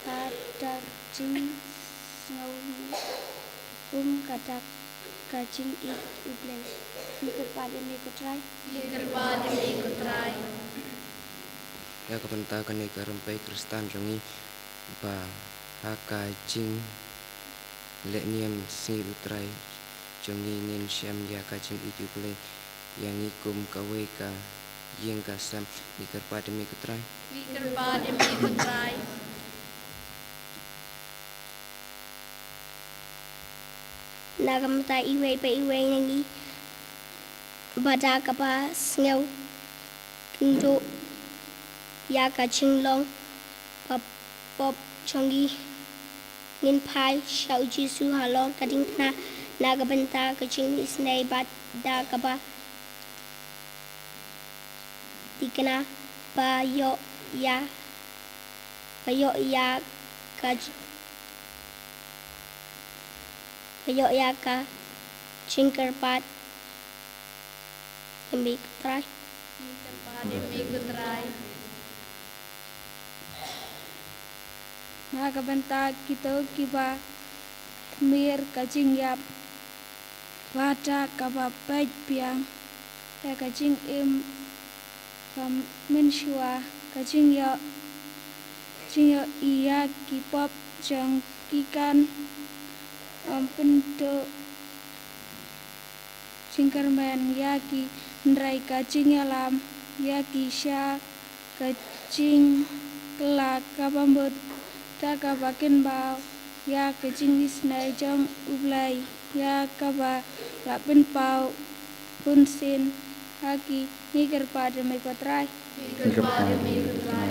ka da ka jingsngewbha, um ka da ka jingïeit U Blei. Ngi kyrpad ïa me ko Trai. Ngi kyrpad ïa me ko Trai. Ïa ka bynta kane ka rympei Khristan jong ngi, ba ha ka jingleh niam sngi U Trai jong ngi ngin shem ïa ka jingïeit U Blei ïa ngi kum kawei ka ïing ka sem, ngi kyrpad ïa me ko Trai. Ngi kyrpad ïa me ko Trai. Na ka bynta iwei pa iwei na ngi, ba da kaba sngewkynduh ïa ka jinglong ba pop jong ngi, ngin phai sha U Jisu halor ka diengphna, na ka bynta ka jingisynei, bad da kaba thikna ba ïoh ïa, ba ïoh ïa ka j-, ba ïoh ïa ka jingkyrpad ïa me ko Trai. Jingkyrpad ïa me ko Trai. Na ka bynta kito kiba khmih ka jingïap, ba da kaba peit biang ïa ka jingim ba mynshuwa, ka jingïoh, jingïohi ïa ki pop jong ki, kan ym pynduh jingkyrmen ïa ki, hynrei ka jingïalam ïa ki sha ka jingkylla kaba mut, da kaba kynmaw ïa ka jingisynei jong U Blei, ïa kaba la pynpaw bunsien ha ki. Ngi kyrpad ïa me ko Trai. Ngi kyrpad ïa me ko Trai.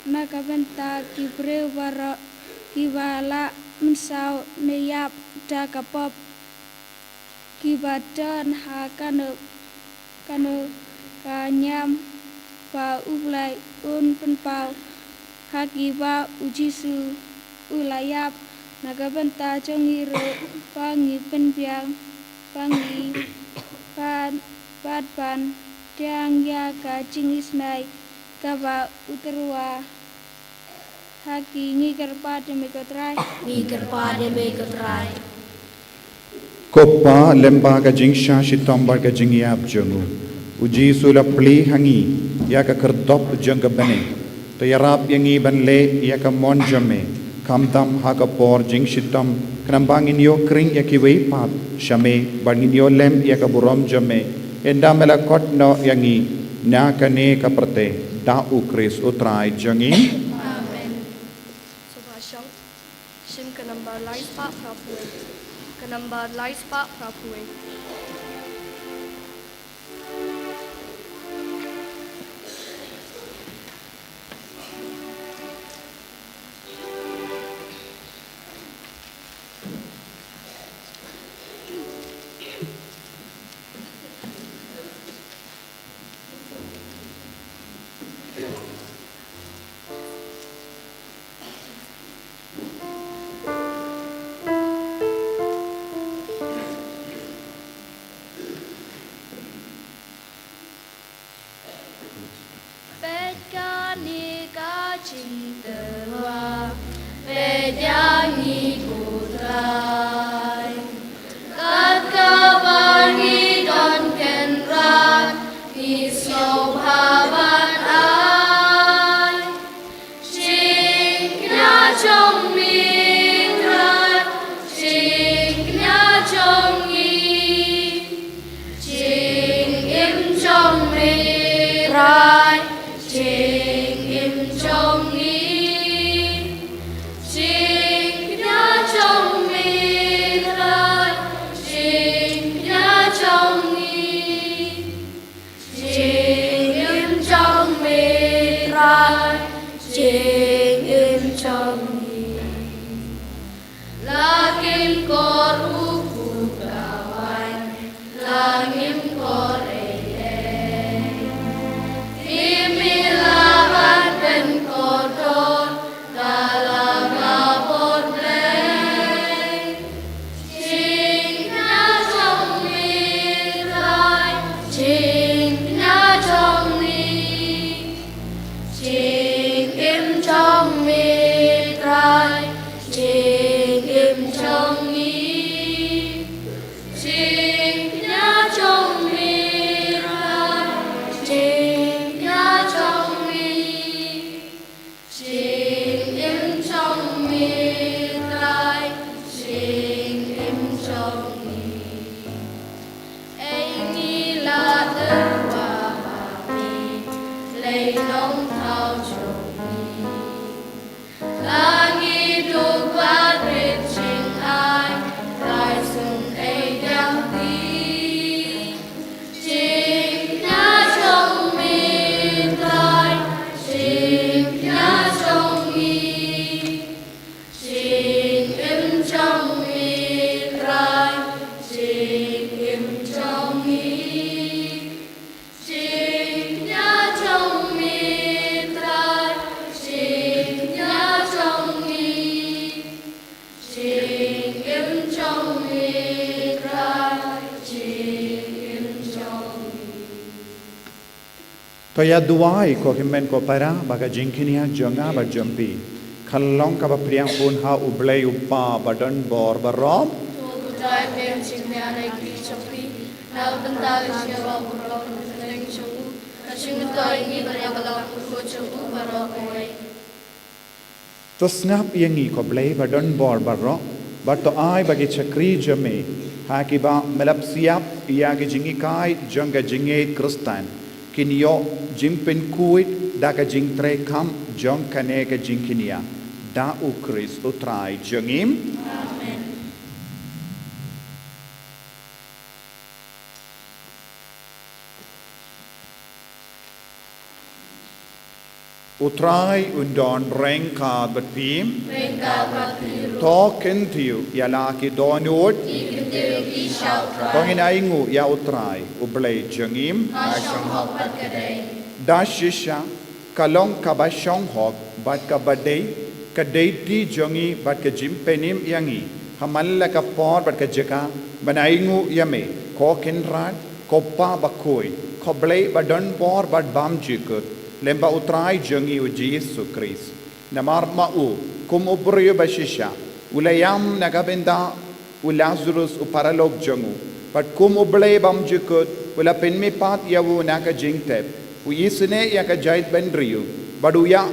Na ka bynta ki briew baroh kiba la mynsaw ne ïap da ka pop, kiba don ha kano kano ka niam ba U Blei un pynpaw ha ki ba U Jisu u la ïap, na ka bynta jong ngi ruh ba ngi pynbiang, ba ngi ban, bad ban pdiang ïa ka jingisynei kaba u tyrwa ha ki. Ngi kyrpad ïa me ko Trai. Ngi kyrpad ïa me ko Trai. Ko Pa, lyngba ka jingshah shitom bad ka jingïap jong u, U Jisu u la plie ha ngi ïa ka khyrdop jong ka bneng. To ïarap ïa ngi ban leh ïa ka mon jong me, khamtam ha ka por jingshitom, khnang ba ngin ïoh khring ïa kiwei pat sha me, bad ngin ïoh lem ïa ka burom jong me. Ynda me la khot noh ïa ngi na kane ka pyrthei da U Khrist U Trai jong ngi. Amen. Sngewbha shong. Shin ka number lai spah phra phew wei. Ka number lai spah phra phew wei. Jingtyrwa, peit ïa ngi ko Trai. Kat kaba ngi don kynrad, ngi sngewbha ban ai. Jingkñia jong me Trai, jingkñia jong ngi. Jingim jong me Trai, jingim jong ngi. Jingkñia jong me Trai, jingkñia jong ngi. Jingim jong me Trai, jingim jong ngi. La kim kor u kut ka waiñ, la ngim kor ei ei. Phim ïa la ban pynkordor, ka la ka bor Blei. Jingkñia jong me Trai, jingkñia jong ngi. Jingim jong me Trai, jingim jong ngi. Jingkñia jong me Trai, jingkñia jong ngi. Jingim jong me Trai, jingim jong ngi. Ei ngi la tyrwa ha me, Blei Nongthaw jong ngi. La ngi duh ba rit jingai, Trai sngewbha ei ïa ngi. Jingkñia jong me Trai, jingkñia jong ngi. Jingim jong me Trai, jingim jong ngi. Jingkñia jong me Trai, jingkñia jong ngi. Jingim jong me Trai, jingim jong ngi. To ïa duwai ko hynmen ko para ba ka jingkñia jong nga bad jong phi kan long kaba pdiang bun ha U Blei U Kpa ba don bor baroh. To U Trai pdiang jingkñia na ki jong phi na ka bynta ka jingïaroh baroh ka jong u, ka jingmyntoi ngi ban ïa ka long u jong u baroh kawei. To sngap ïa ngi ko Blei ba don bor baroh, bad to ai ba ki shakri jong me ha kiba me la psiap ïa ki jinghikai jong ka jingngeit Khristan kin ïoh jingpynkhuid da ka jingtrei kam jong kane ka jingkñia, da U Khrist U Trai jong ngi. Amen. U Trai un don ryngkat bad phi. Ryngkat bad phi ruh. To kyntiew ïa la ki dohnud. Ki kyntiew ïa ki sha U Trai. To ngin ainguh ïa U Trai U Blei jong ngi. Ka shong hok bad ka dei. Da shisha ka long kaba shong hok bad kaba dei ka dei ti jong ngi bad ka jingpynim ïa ngi ha man la ka por bad ka jaka ban ainguh ïa me ko Kynrad, ko Pa bakhuid, ko Blei ba don bor bad bymjukut, lem bad U Trai jong ngi U Jisu Khrist. Namar ma u kum u briew ba shisha u la ïam na ka bynta u Lasarus u paralok jong u, bad kum U Blei bymjukut u la pynmihpat ïa u na ka jingtep, u isynei ïa ka jaitbynriew, bad u ïa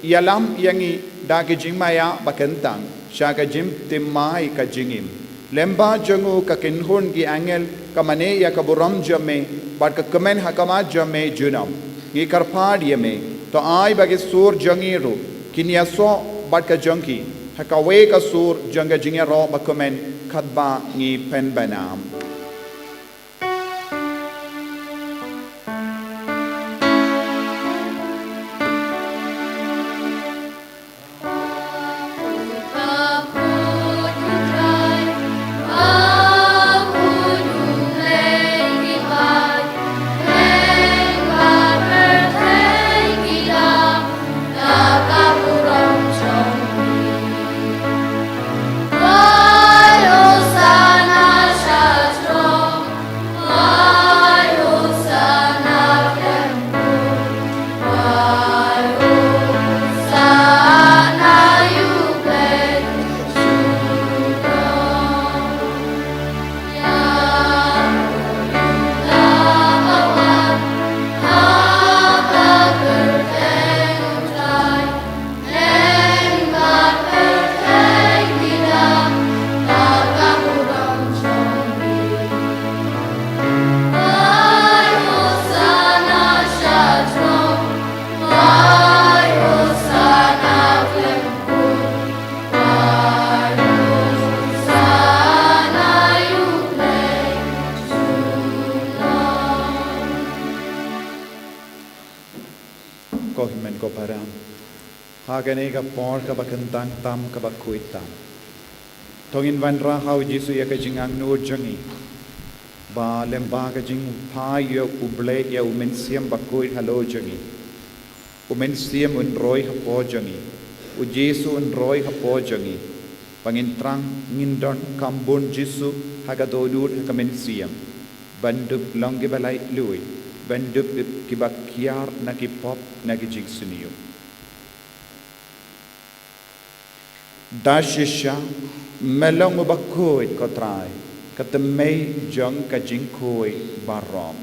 ïalam ïa ngi da ka jingmaïa ba kyntang sha ka jingthymmai ka jingim. Lem bad jong u ka kynhun ki angel ka mane ïa ka burom jong me, bad ka kmen ha khmat jong me junom. Ngi kyrpad ïa me, to ai ba ki sur jong ngi ruh kin ïasoh bad ka jong ki ha kawei ka sur jong ka jingïaroh ba kmen, katba ngi pynbna. Ko hynmen ko para, ha kane ka por kaba kyntang tam, kaba khuid tam, to ngin wanrah ha U Jisu ïa ka jingangnud jong ngi, ba lyngba ka jingphai ïa U Blei, ïa U Mynsiem Bakhuid halor jong ngi. U Mynsiem un roi hapoh jong ngi. U Jisu un roi hapoh jong ngi. Ba ngin thrang, ngin donkam bun Jisu ha ka dohnud, ha ka mynsiem, ban dup long kiba laitluid, ban dup kiba kiar na ki pop, na ki jingsniew. Da shisha, me long uba khuid, ko Trai, ka thymmei jong ka jingkhuid baroh.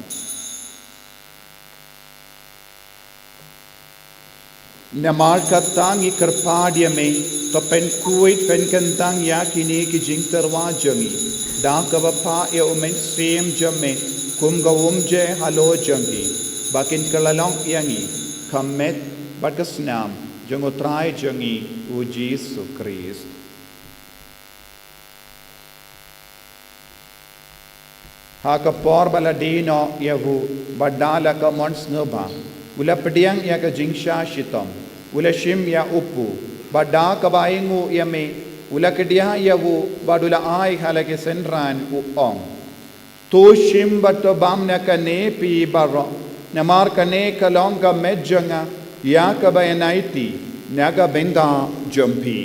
Namar kata ngi kyrpad ïa me, to pynkhuid, pynkyntang ïa kine ki jingtyrwa jong ngi da kaba phah ïa U Mynsiem jong me kum ka umjai halor jong ki, ba kin kylla long ïa ngi ka met bad ka snam jong U Trai jong ngi U Jisu Khrist. Ha ka por ba la die noh ïa u, bad da la ka mon sngewbha, u la pdiang ïa ka jingshah shitom, u la shim ïa u pu, bad da kaba ainguh ïa me, u la kdiah ïa u, bad u la ai ha la ki synran, u ong: To shim bad to bam na kane phi baroh, namar kane ka long ka met jong nga, ïa kaba ïanaiti na ka bynta jong phi.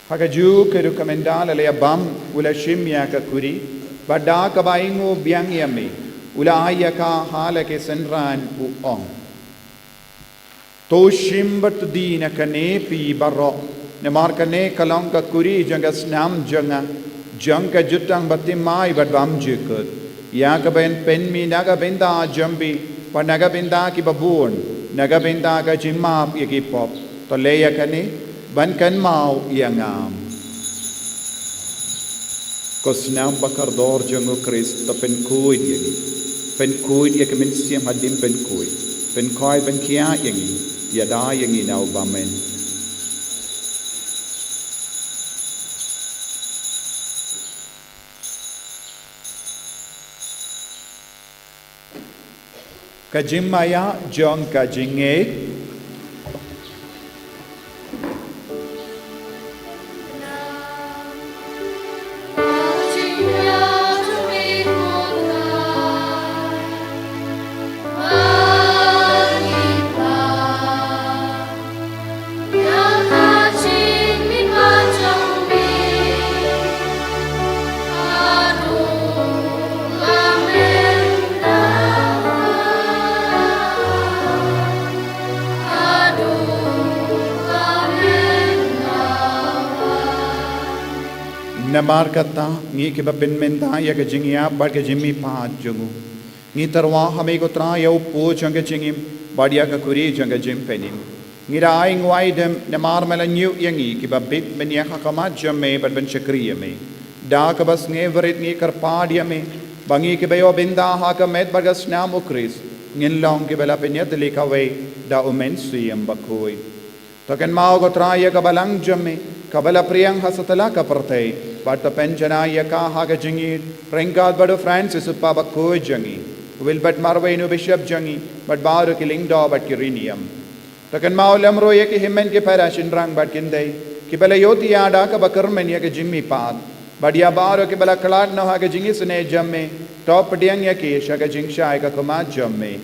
Ha kajuh ka rukom, ynda la ïa bam, u la shim ïa ka kuri, bad da kaba ainguh biang ïa me, u la ai ïa ka ha la ki synran, u ong: To shim bad to die na kane phi baroh, namar kane ka long ka kuri jong ka snam jong nga, jong ka jutang bathymmai bad bymjukut, ïa kaba yn pynmih na ka bynta jong phi bad na ka bynta kiba bun, na ka bynta ka jingmap ïa ki pop. To leh ïa kane ban kynmaw ïa nga. Ko snam bakordor jong U Khrist, to pynkhuid ïa ngi. Pynkhuid ïa ka mynsiem hadien pynkhuid. Pynkhoi pynkhiah ïa ngi. Ïada ïa ngi na u bymman. Ka jingmaïa jong ka jingngeit. Namar kata, ngi kiba pynmynta ïa ka jingïap bad ka jingmihpat jong u, ngi tyrwa ha me ko Trai ïa u pu jong ka jingim bad ïa ka kuri jong ka jingpynim. Ngi da ai nguaidem namar me la ñiew ïa ngi kiba bit ban ïeng ha khmat jong me bad ban shakri ïa me. Da kaba sngewrit ngi kyrpad ïa me ba ngi kiba ïoh bynta ha ka met bad ka snam U Khrist ngin long kiba la pynïatylli kawei da U Mynsiem Bakhuid. To kynmaw ko Trai ïa ka balang jong me kaba la pdiang ha satlak ka pyrthei, bad to pynjanai ïa ka ha ka jingïeit ryngkat bad u Francis u Kpa bakhuid jong ngi, u Wilbert Marwein u Bishop jong ngi, bad baroh ki lyngdoh bad ki riewniam. To kynmaw lem ruh ïa ki hynmen ki para shynrang bad kynthei kiba la ïohthiah da kaba kyrmen ïa ka jingmihpat, bad ïa baroh kiba la khlad noh ha ka jingisynei jong me, to pdiang ïa ki sha ka jingshai ka khmat jong me.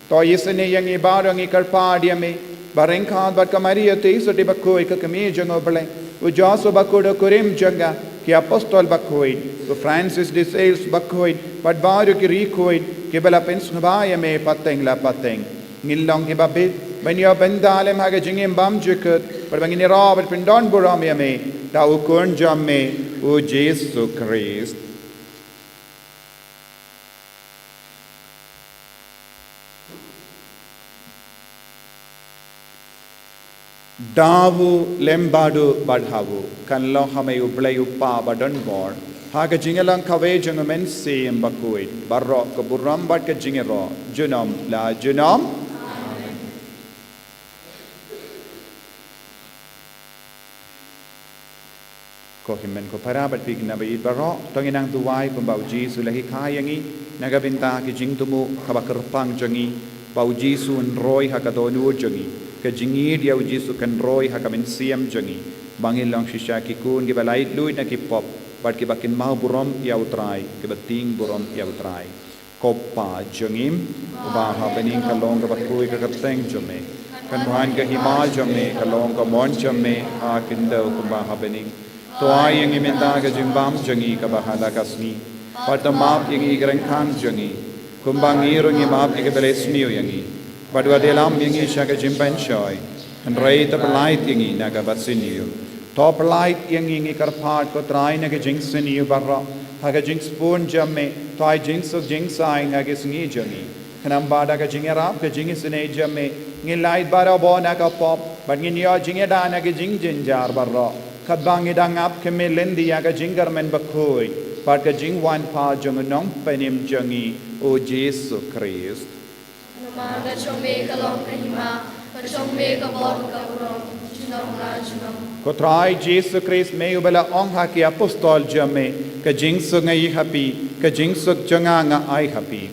To isynei ïa ngi baroh, ngi kyrpad ïa me ba ryngkat bad ka Maria Theisotti bakhuid, ka Kmie jong U Blei, u Joseph bakhuid, u kurim jong ka, ki apostol bakhuid, u Francis de Sales bakhuid, bad baroh ki ri khuid kiba la pynsngewbha ïa me pateng la pateng, ngin long kiba bit ban ïoh bynta lem ha ka jingim bymjukut, bad ba ngin ïaroh bad pyndonburom ïa me da u Khun jong me, u Jisu Khrist. Da u lem bad u bad ha u. Kan long ha me U Blei U Kpa badonbor, Ha ka jingïalang kawei jong u Mynsiem Bakhuid, baroh ka burom bad ka jingïaroh, junom la junom. Ko hynmen ko para bad phi ki naba ïeit baroh, to ngin nang duwai kumba u Jisu u la hikai ïa ngi, na ka bynta ki jingthmu kaba kyrpang jong ngi, ba u Jisu un roi ha ka dohnud jong ngi, ka jingïeit ïa u Jisu kan roi ha ka mynsiem jong ngi, ba ngin long shisha ki khun kiba laitluid na ki pop, bad kiba kynmaw burom ïa u Trai, kiba tieng burom ïa u Trai. Ko Pa jong ngi, uba ha bneng, ka long kaba khuid ka kyrteng jong me. Kan wan ka hima jong me, ka long ka mon jong me, ha khyndew kumba ha bneng. To ai ïa ngi mynta ka jingbam jong ngi kaba ha la ka sngi. Bad to map ïa ngi ki ryngkang jong ngi, kumba ngi ruh ngi map ïa kiba la isniew ïa ngi. Bad wat ïalam ïa ngi sha ka jingpynshoi, hynrei to pyllait ïa ngi na kaba sniew. To pyllait ïa ngi, ngi kyrpad ko Trai, na ka jingsniew baroh, ha ka jingsbun jong me, to ai jingsuk jingsaiñ ha ki sngi jong ngi. Khnang ba da ka jingïarap ka jingisynei jong me, ngin lait barabor na ka pop, bad ngin ïoh jingïada na ki jingjynjar baroh, katba ngi dang ap khmih lynti ïa ka jingkyrmen bakhuid bad ka jingwan pat jong u Nongpynim jong ngi, u Jisu Khrist. Namar ka jong me ka long ka hima, ka jong me ka bor ka burom, junom la junom. Ko Trai Jisu Khrist, me uba la ong ha ki apostol jong me, ka jingsuk nga ai ha phi, ka jingsuk jong nga nga ai ha phi.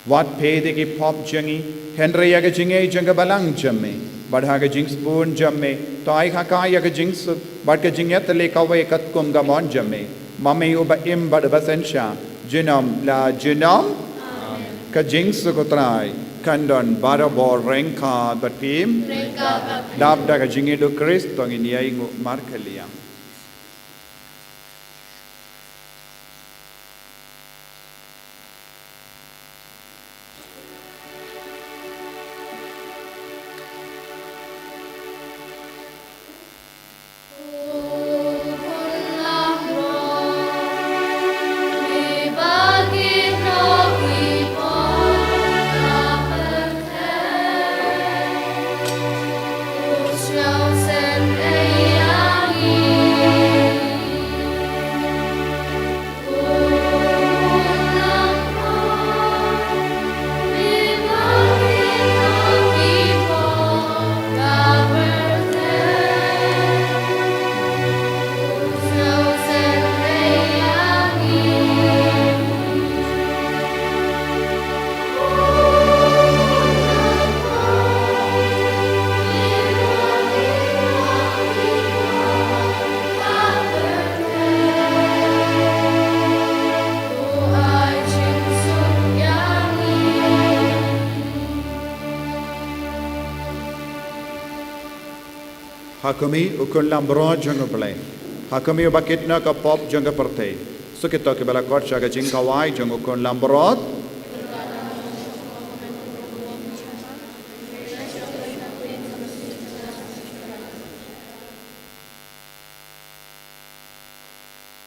Wat peit ïa ki pop jong ngi, hynrei ïa ka jingngeit jong ka balang jong me. Bad ha ka jingsbun jong me, to ai ha ka ïa ka jingsuk bad ka jingïatylli kawei katkum ka mon jong me, ma me uba im bad uba synshar, junom la junom. Ka jingsuk u Trai kan don barabor ryngkat bad phi. Dap da ka jingïeit u Khrist, to ngin ïai nguh markylliang. Ha khmih, u Khun Langbrot jong U Blei. Ha khmih, uba kit noh ka pop jong ka pyrthei. Sa kito kiba la khot sha ka jingkhawai jong u Khun Langbrot.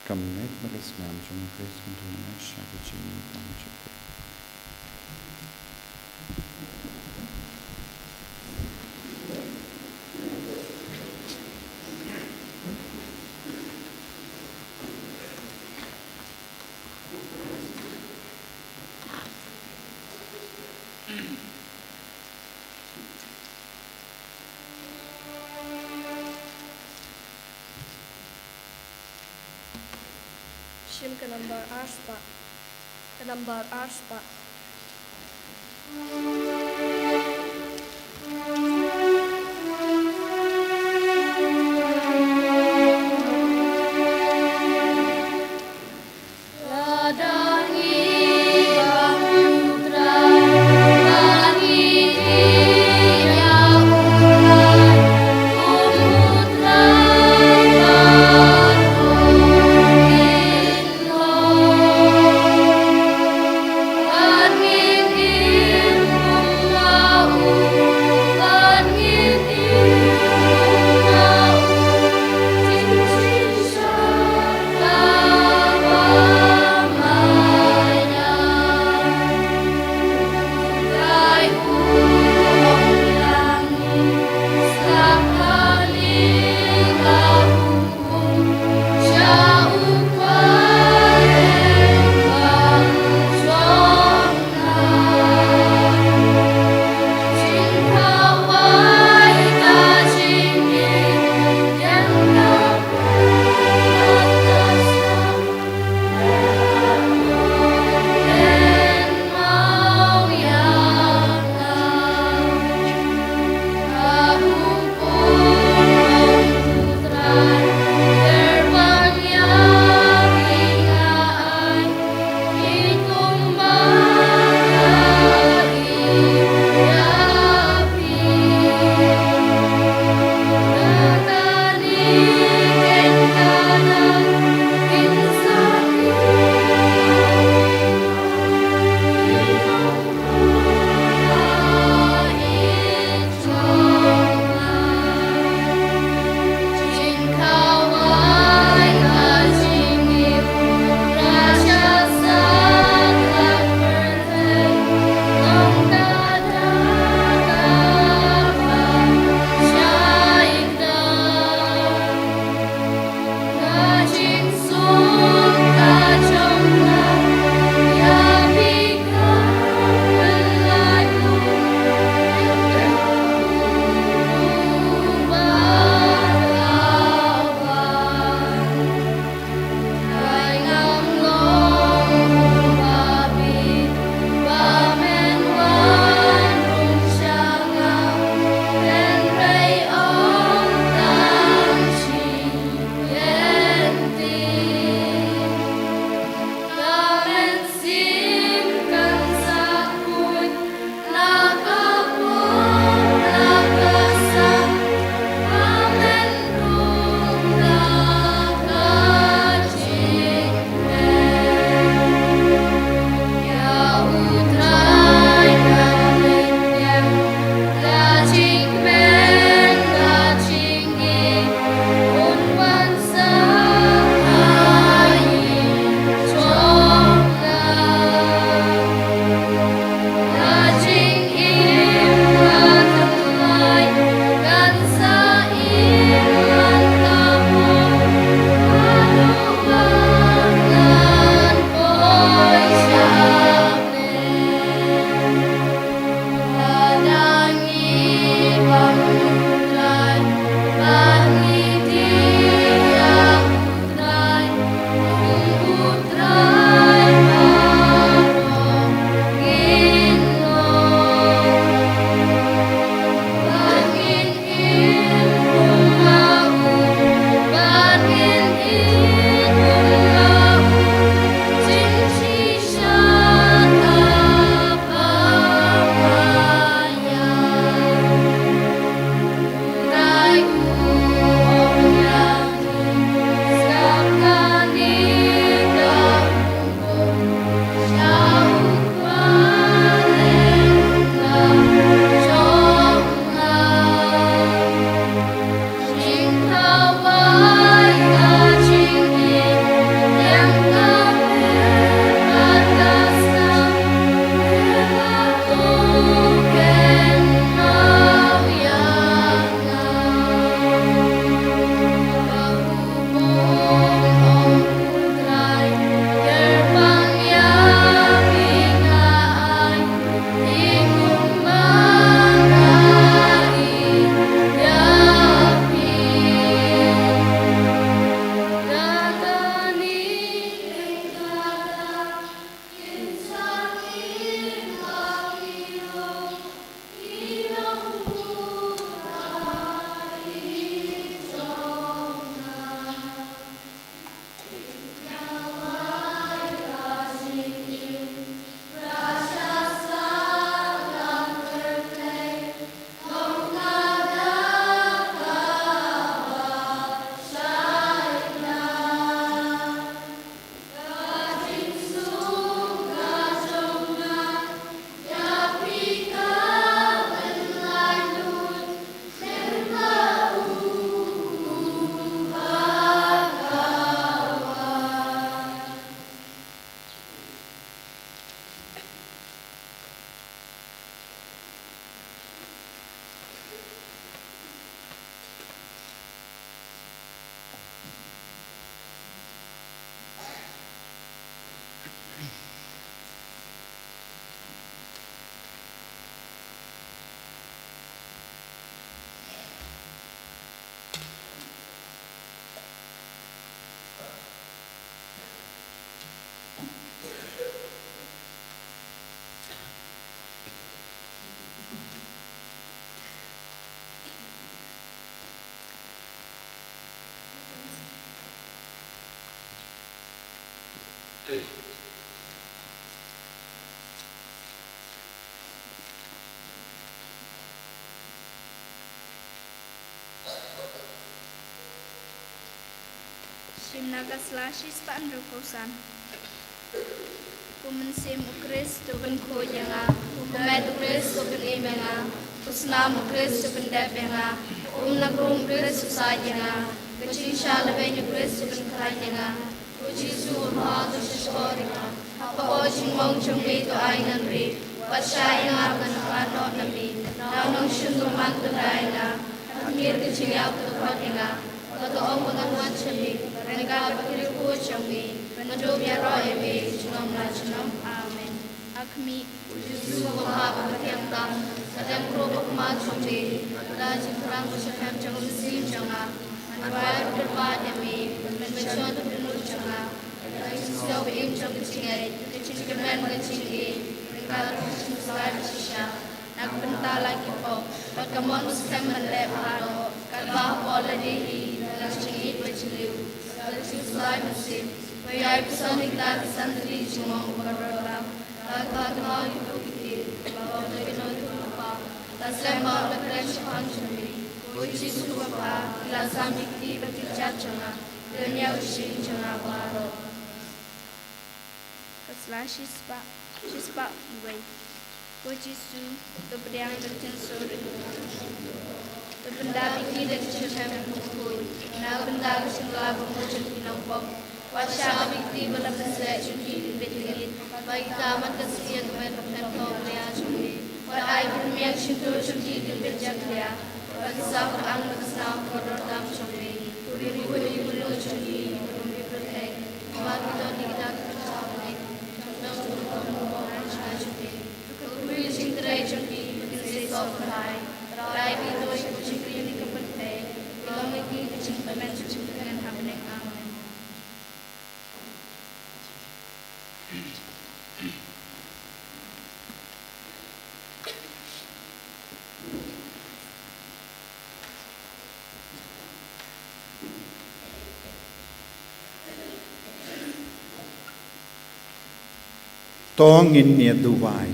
Ka met bad ka snem jong U Khrist kan don sha ka jingim jong u. Shim ka nambar arspah. Ka nambar arspah. Shim na ka sla shispah hynriewphew san. U Mynsiem u Khrist u pynkhuid ïa nga, u met u Khrist u pynim ïa nga, u snam u Khrist u pyndep ïa nga, u umla kum u Khrist u said ïa nga, ka jingshah lehbeiñ u Khrist u pynkhlaiñ ïa nga. Ko Jisu, u Mha, to shisha ri nga. Ha ka jinglong jong me to ai ngan ri. Wat shah ïa nga ban khlad noh na me. Na u nongshun to man to dei ïa nga. Ha khmih ka jingïap to khot ïa nga. Wat to ong ba ngan wan sha me. Ryngkat bad ki riewkhuid jong me. Ban dup ïaroh ïa me. Junom la junom. Amen. Ha khmih. Ko Jisu, u Mha ba mathiang tam, sa dem khrup ha khmat jong me, da ka jingthrang ba shyrkhei jong u mynsiem jong nga. Ngan rwai ruh kyrpad ïa me, ban pynshoi ka dohnud jong nga. Da ka jingsngew ba im jong ka jingngeit, ka jingkyrmen bad ka jingïeit, ryngkat ka jingkhuslai bashisha. Na ka bynta la ki pop, bad ka mon ba skhem ban leh bha noh, katba hapoh lade hi, da ka jingïeit bad jingliew, da ka jingkhuslai mynsiem. To ïai puson ïa kita ki san tylli ki jingmong ba kordor tam. Lada ka kynmaw ïa kito ki ktien, ba ong da ki nongïathuhlypa, la slem bha, la kren shaphang jong me. Ko Jisu ba bha, ki la sam ïa ki kti bad ki kjat jong nga, ki la ñiew ïa ka shyieng jong nga baroh. Ka sla shispah, shispah wei. Ko Jisu, to pdiang ïa ka jingïasoh ri. To pyndap ïa ki da ka jingkyrmen bakhuid, na ka bynta ka jingkylla bakhuid jong ki nongpop. Wat shah ba ki kti ba la pynseh jong ki kin bit lyngnit, ba kita man ka sngi ïa ka met baptem ka Maria jong me. Wat ai ba ki rmiang shyntur jong ki kin bit jakhlia, ba kin sa kyrang da ka snam kordor tam jong me. Ko Ri bakhuid, ïakynduh jong ngi ïa ka ri pyrthei, namar ki don ïa kita ki kjat bniah, jong nongtuh ka Mawbah Jngai jong me. To kyrkhu ïa ka jingtrei jong ki ba kin seisoh kyrhai. Rai ba ki duwai ïa ka jingkyrkhu ïa ka pyrthei, ban long ïa ki ka jingkyrmen, ka jingkyrmen ha bneng. Amen. To ngin ïa duwai.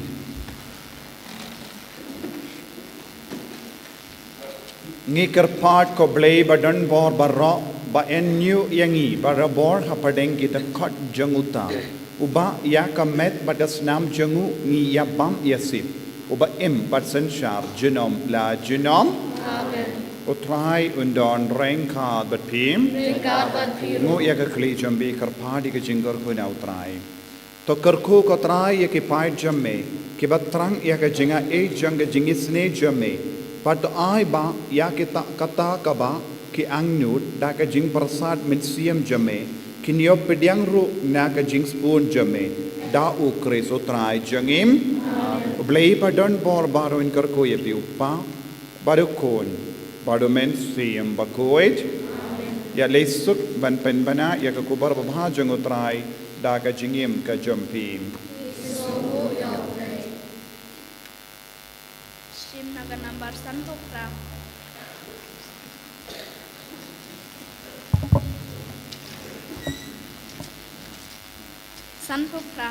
Ngi kyrpad ko Blei ba don bor baroh, ba yn ñiuh ïa ngi barabor hapdeng ki dkhot jong uta, uba ïa ka met bad ka snam jong u ngi ïa bam ïa sip, uba im bad synshar junom la junom. Amen. U Trai un don ryngkat bad phi. Ryngkat bad phi ruh. Nguh ïa ka khlieh jong phi, kyrpad ïa ka jingkyrkhu na u Trai. To kyrkhu ko Trai ïa ki paid jong me, kiba thrang ïa ka jingaiei jong ka jingisynei jong me. Bad to ai ba ïa kita, kata kaba ki angnud da ka jingpyrsad mynsiem jong me, kin ïoh pdiang ruh na ka jingsbun jong me, da u Khrist u Trai jong ngi. U Blei ba don bor baroh un kyrkhu ïa phi, u Kpa, bad u Khun, bad u Mynsiem Bakhuid. Ïa leit suk ban pynbna ïa ka khubor babha jong u Trai da ka jingim ka jong phi. Shim na ka nambar sanphew phra. Sanphew phra.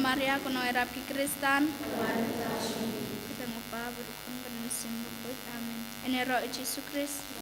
Maria, ko nongïarap ki Khristan. Kyrteng u Kpa bad u Khun bad u Mynsiem Bakhuid. Amen. Ïaroh ïa u Jisu Khrist.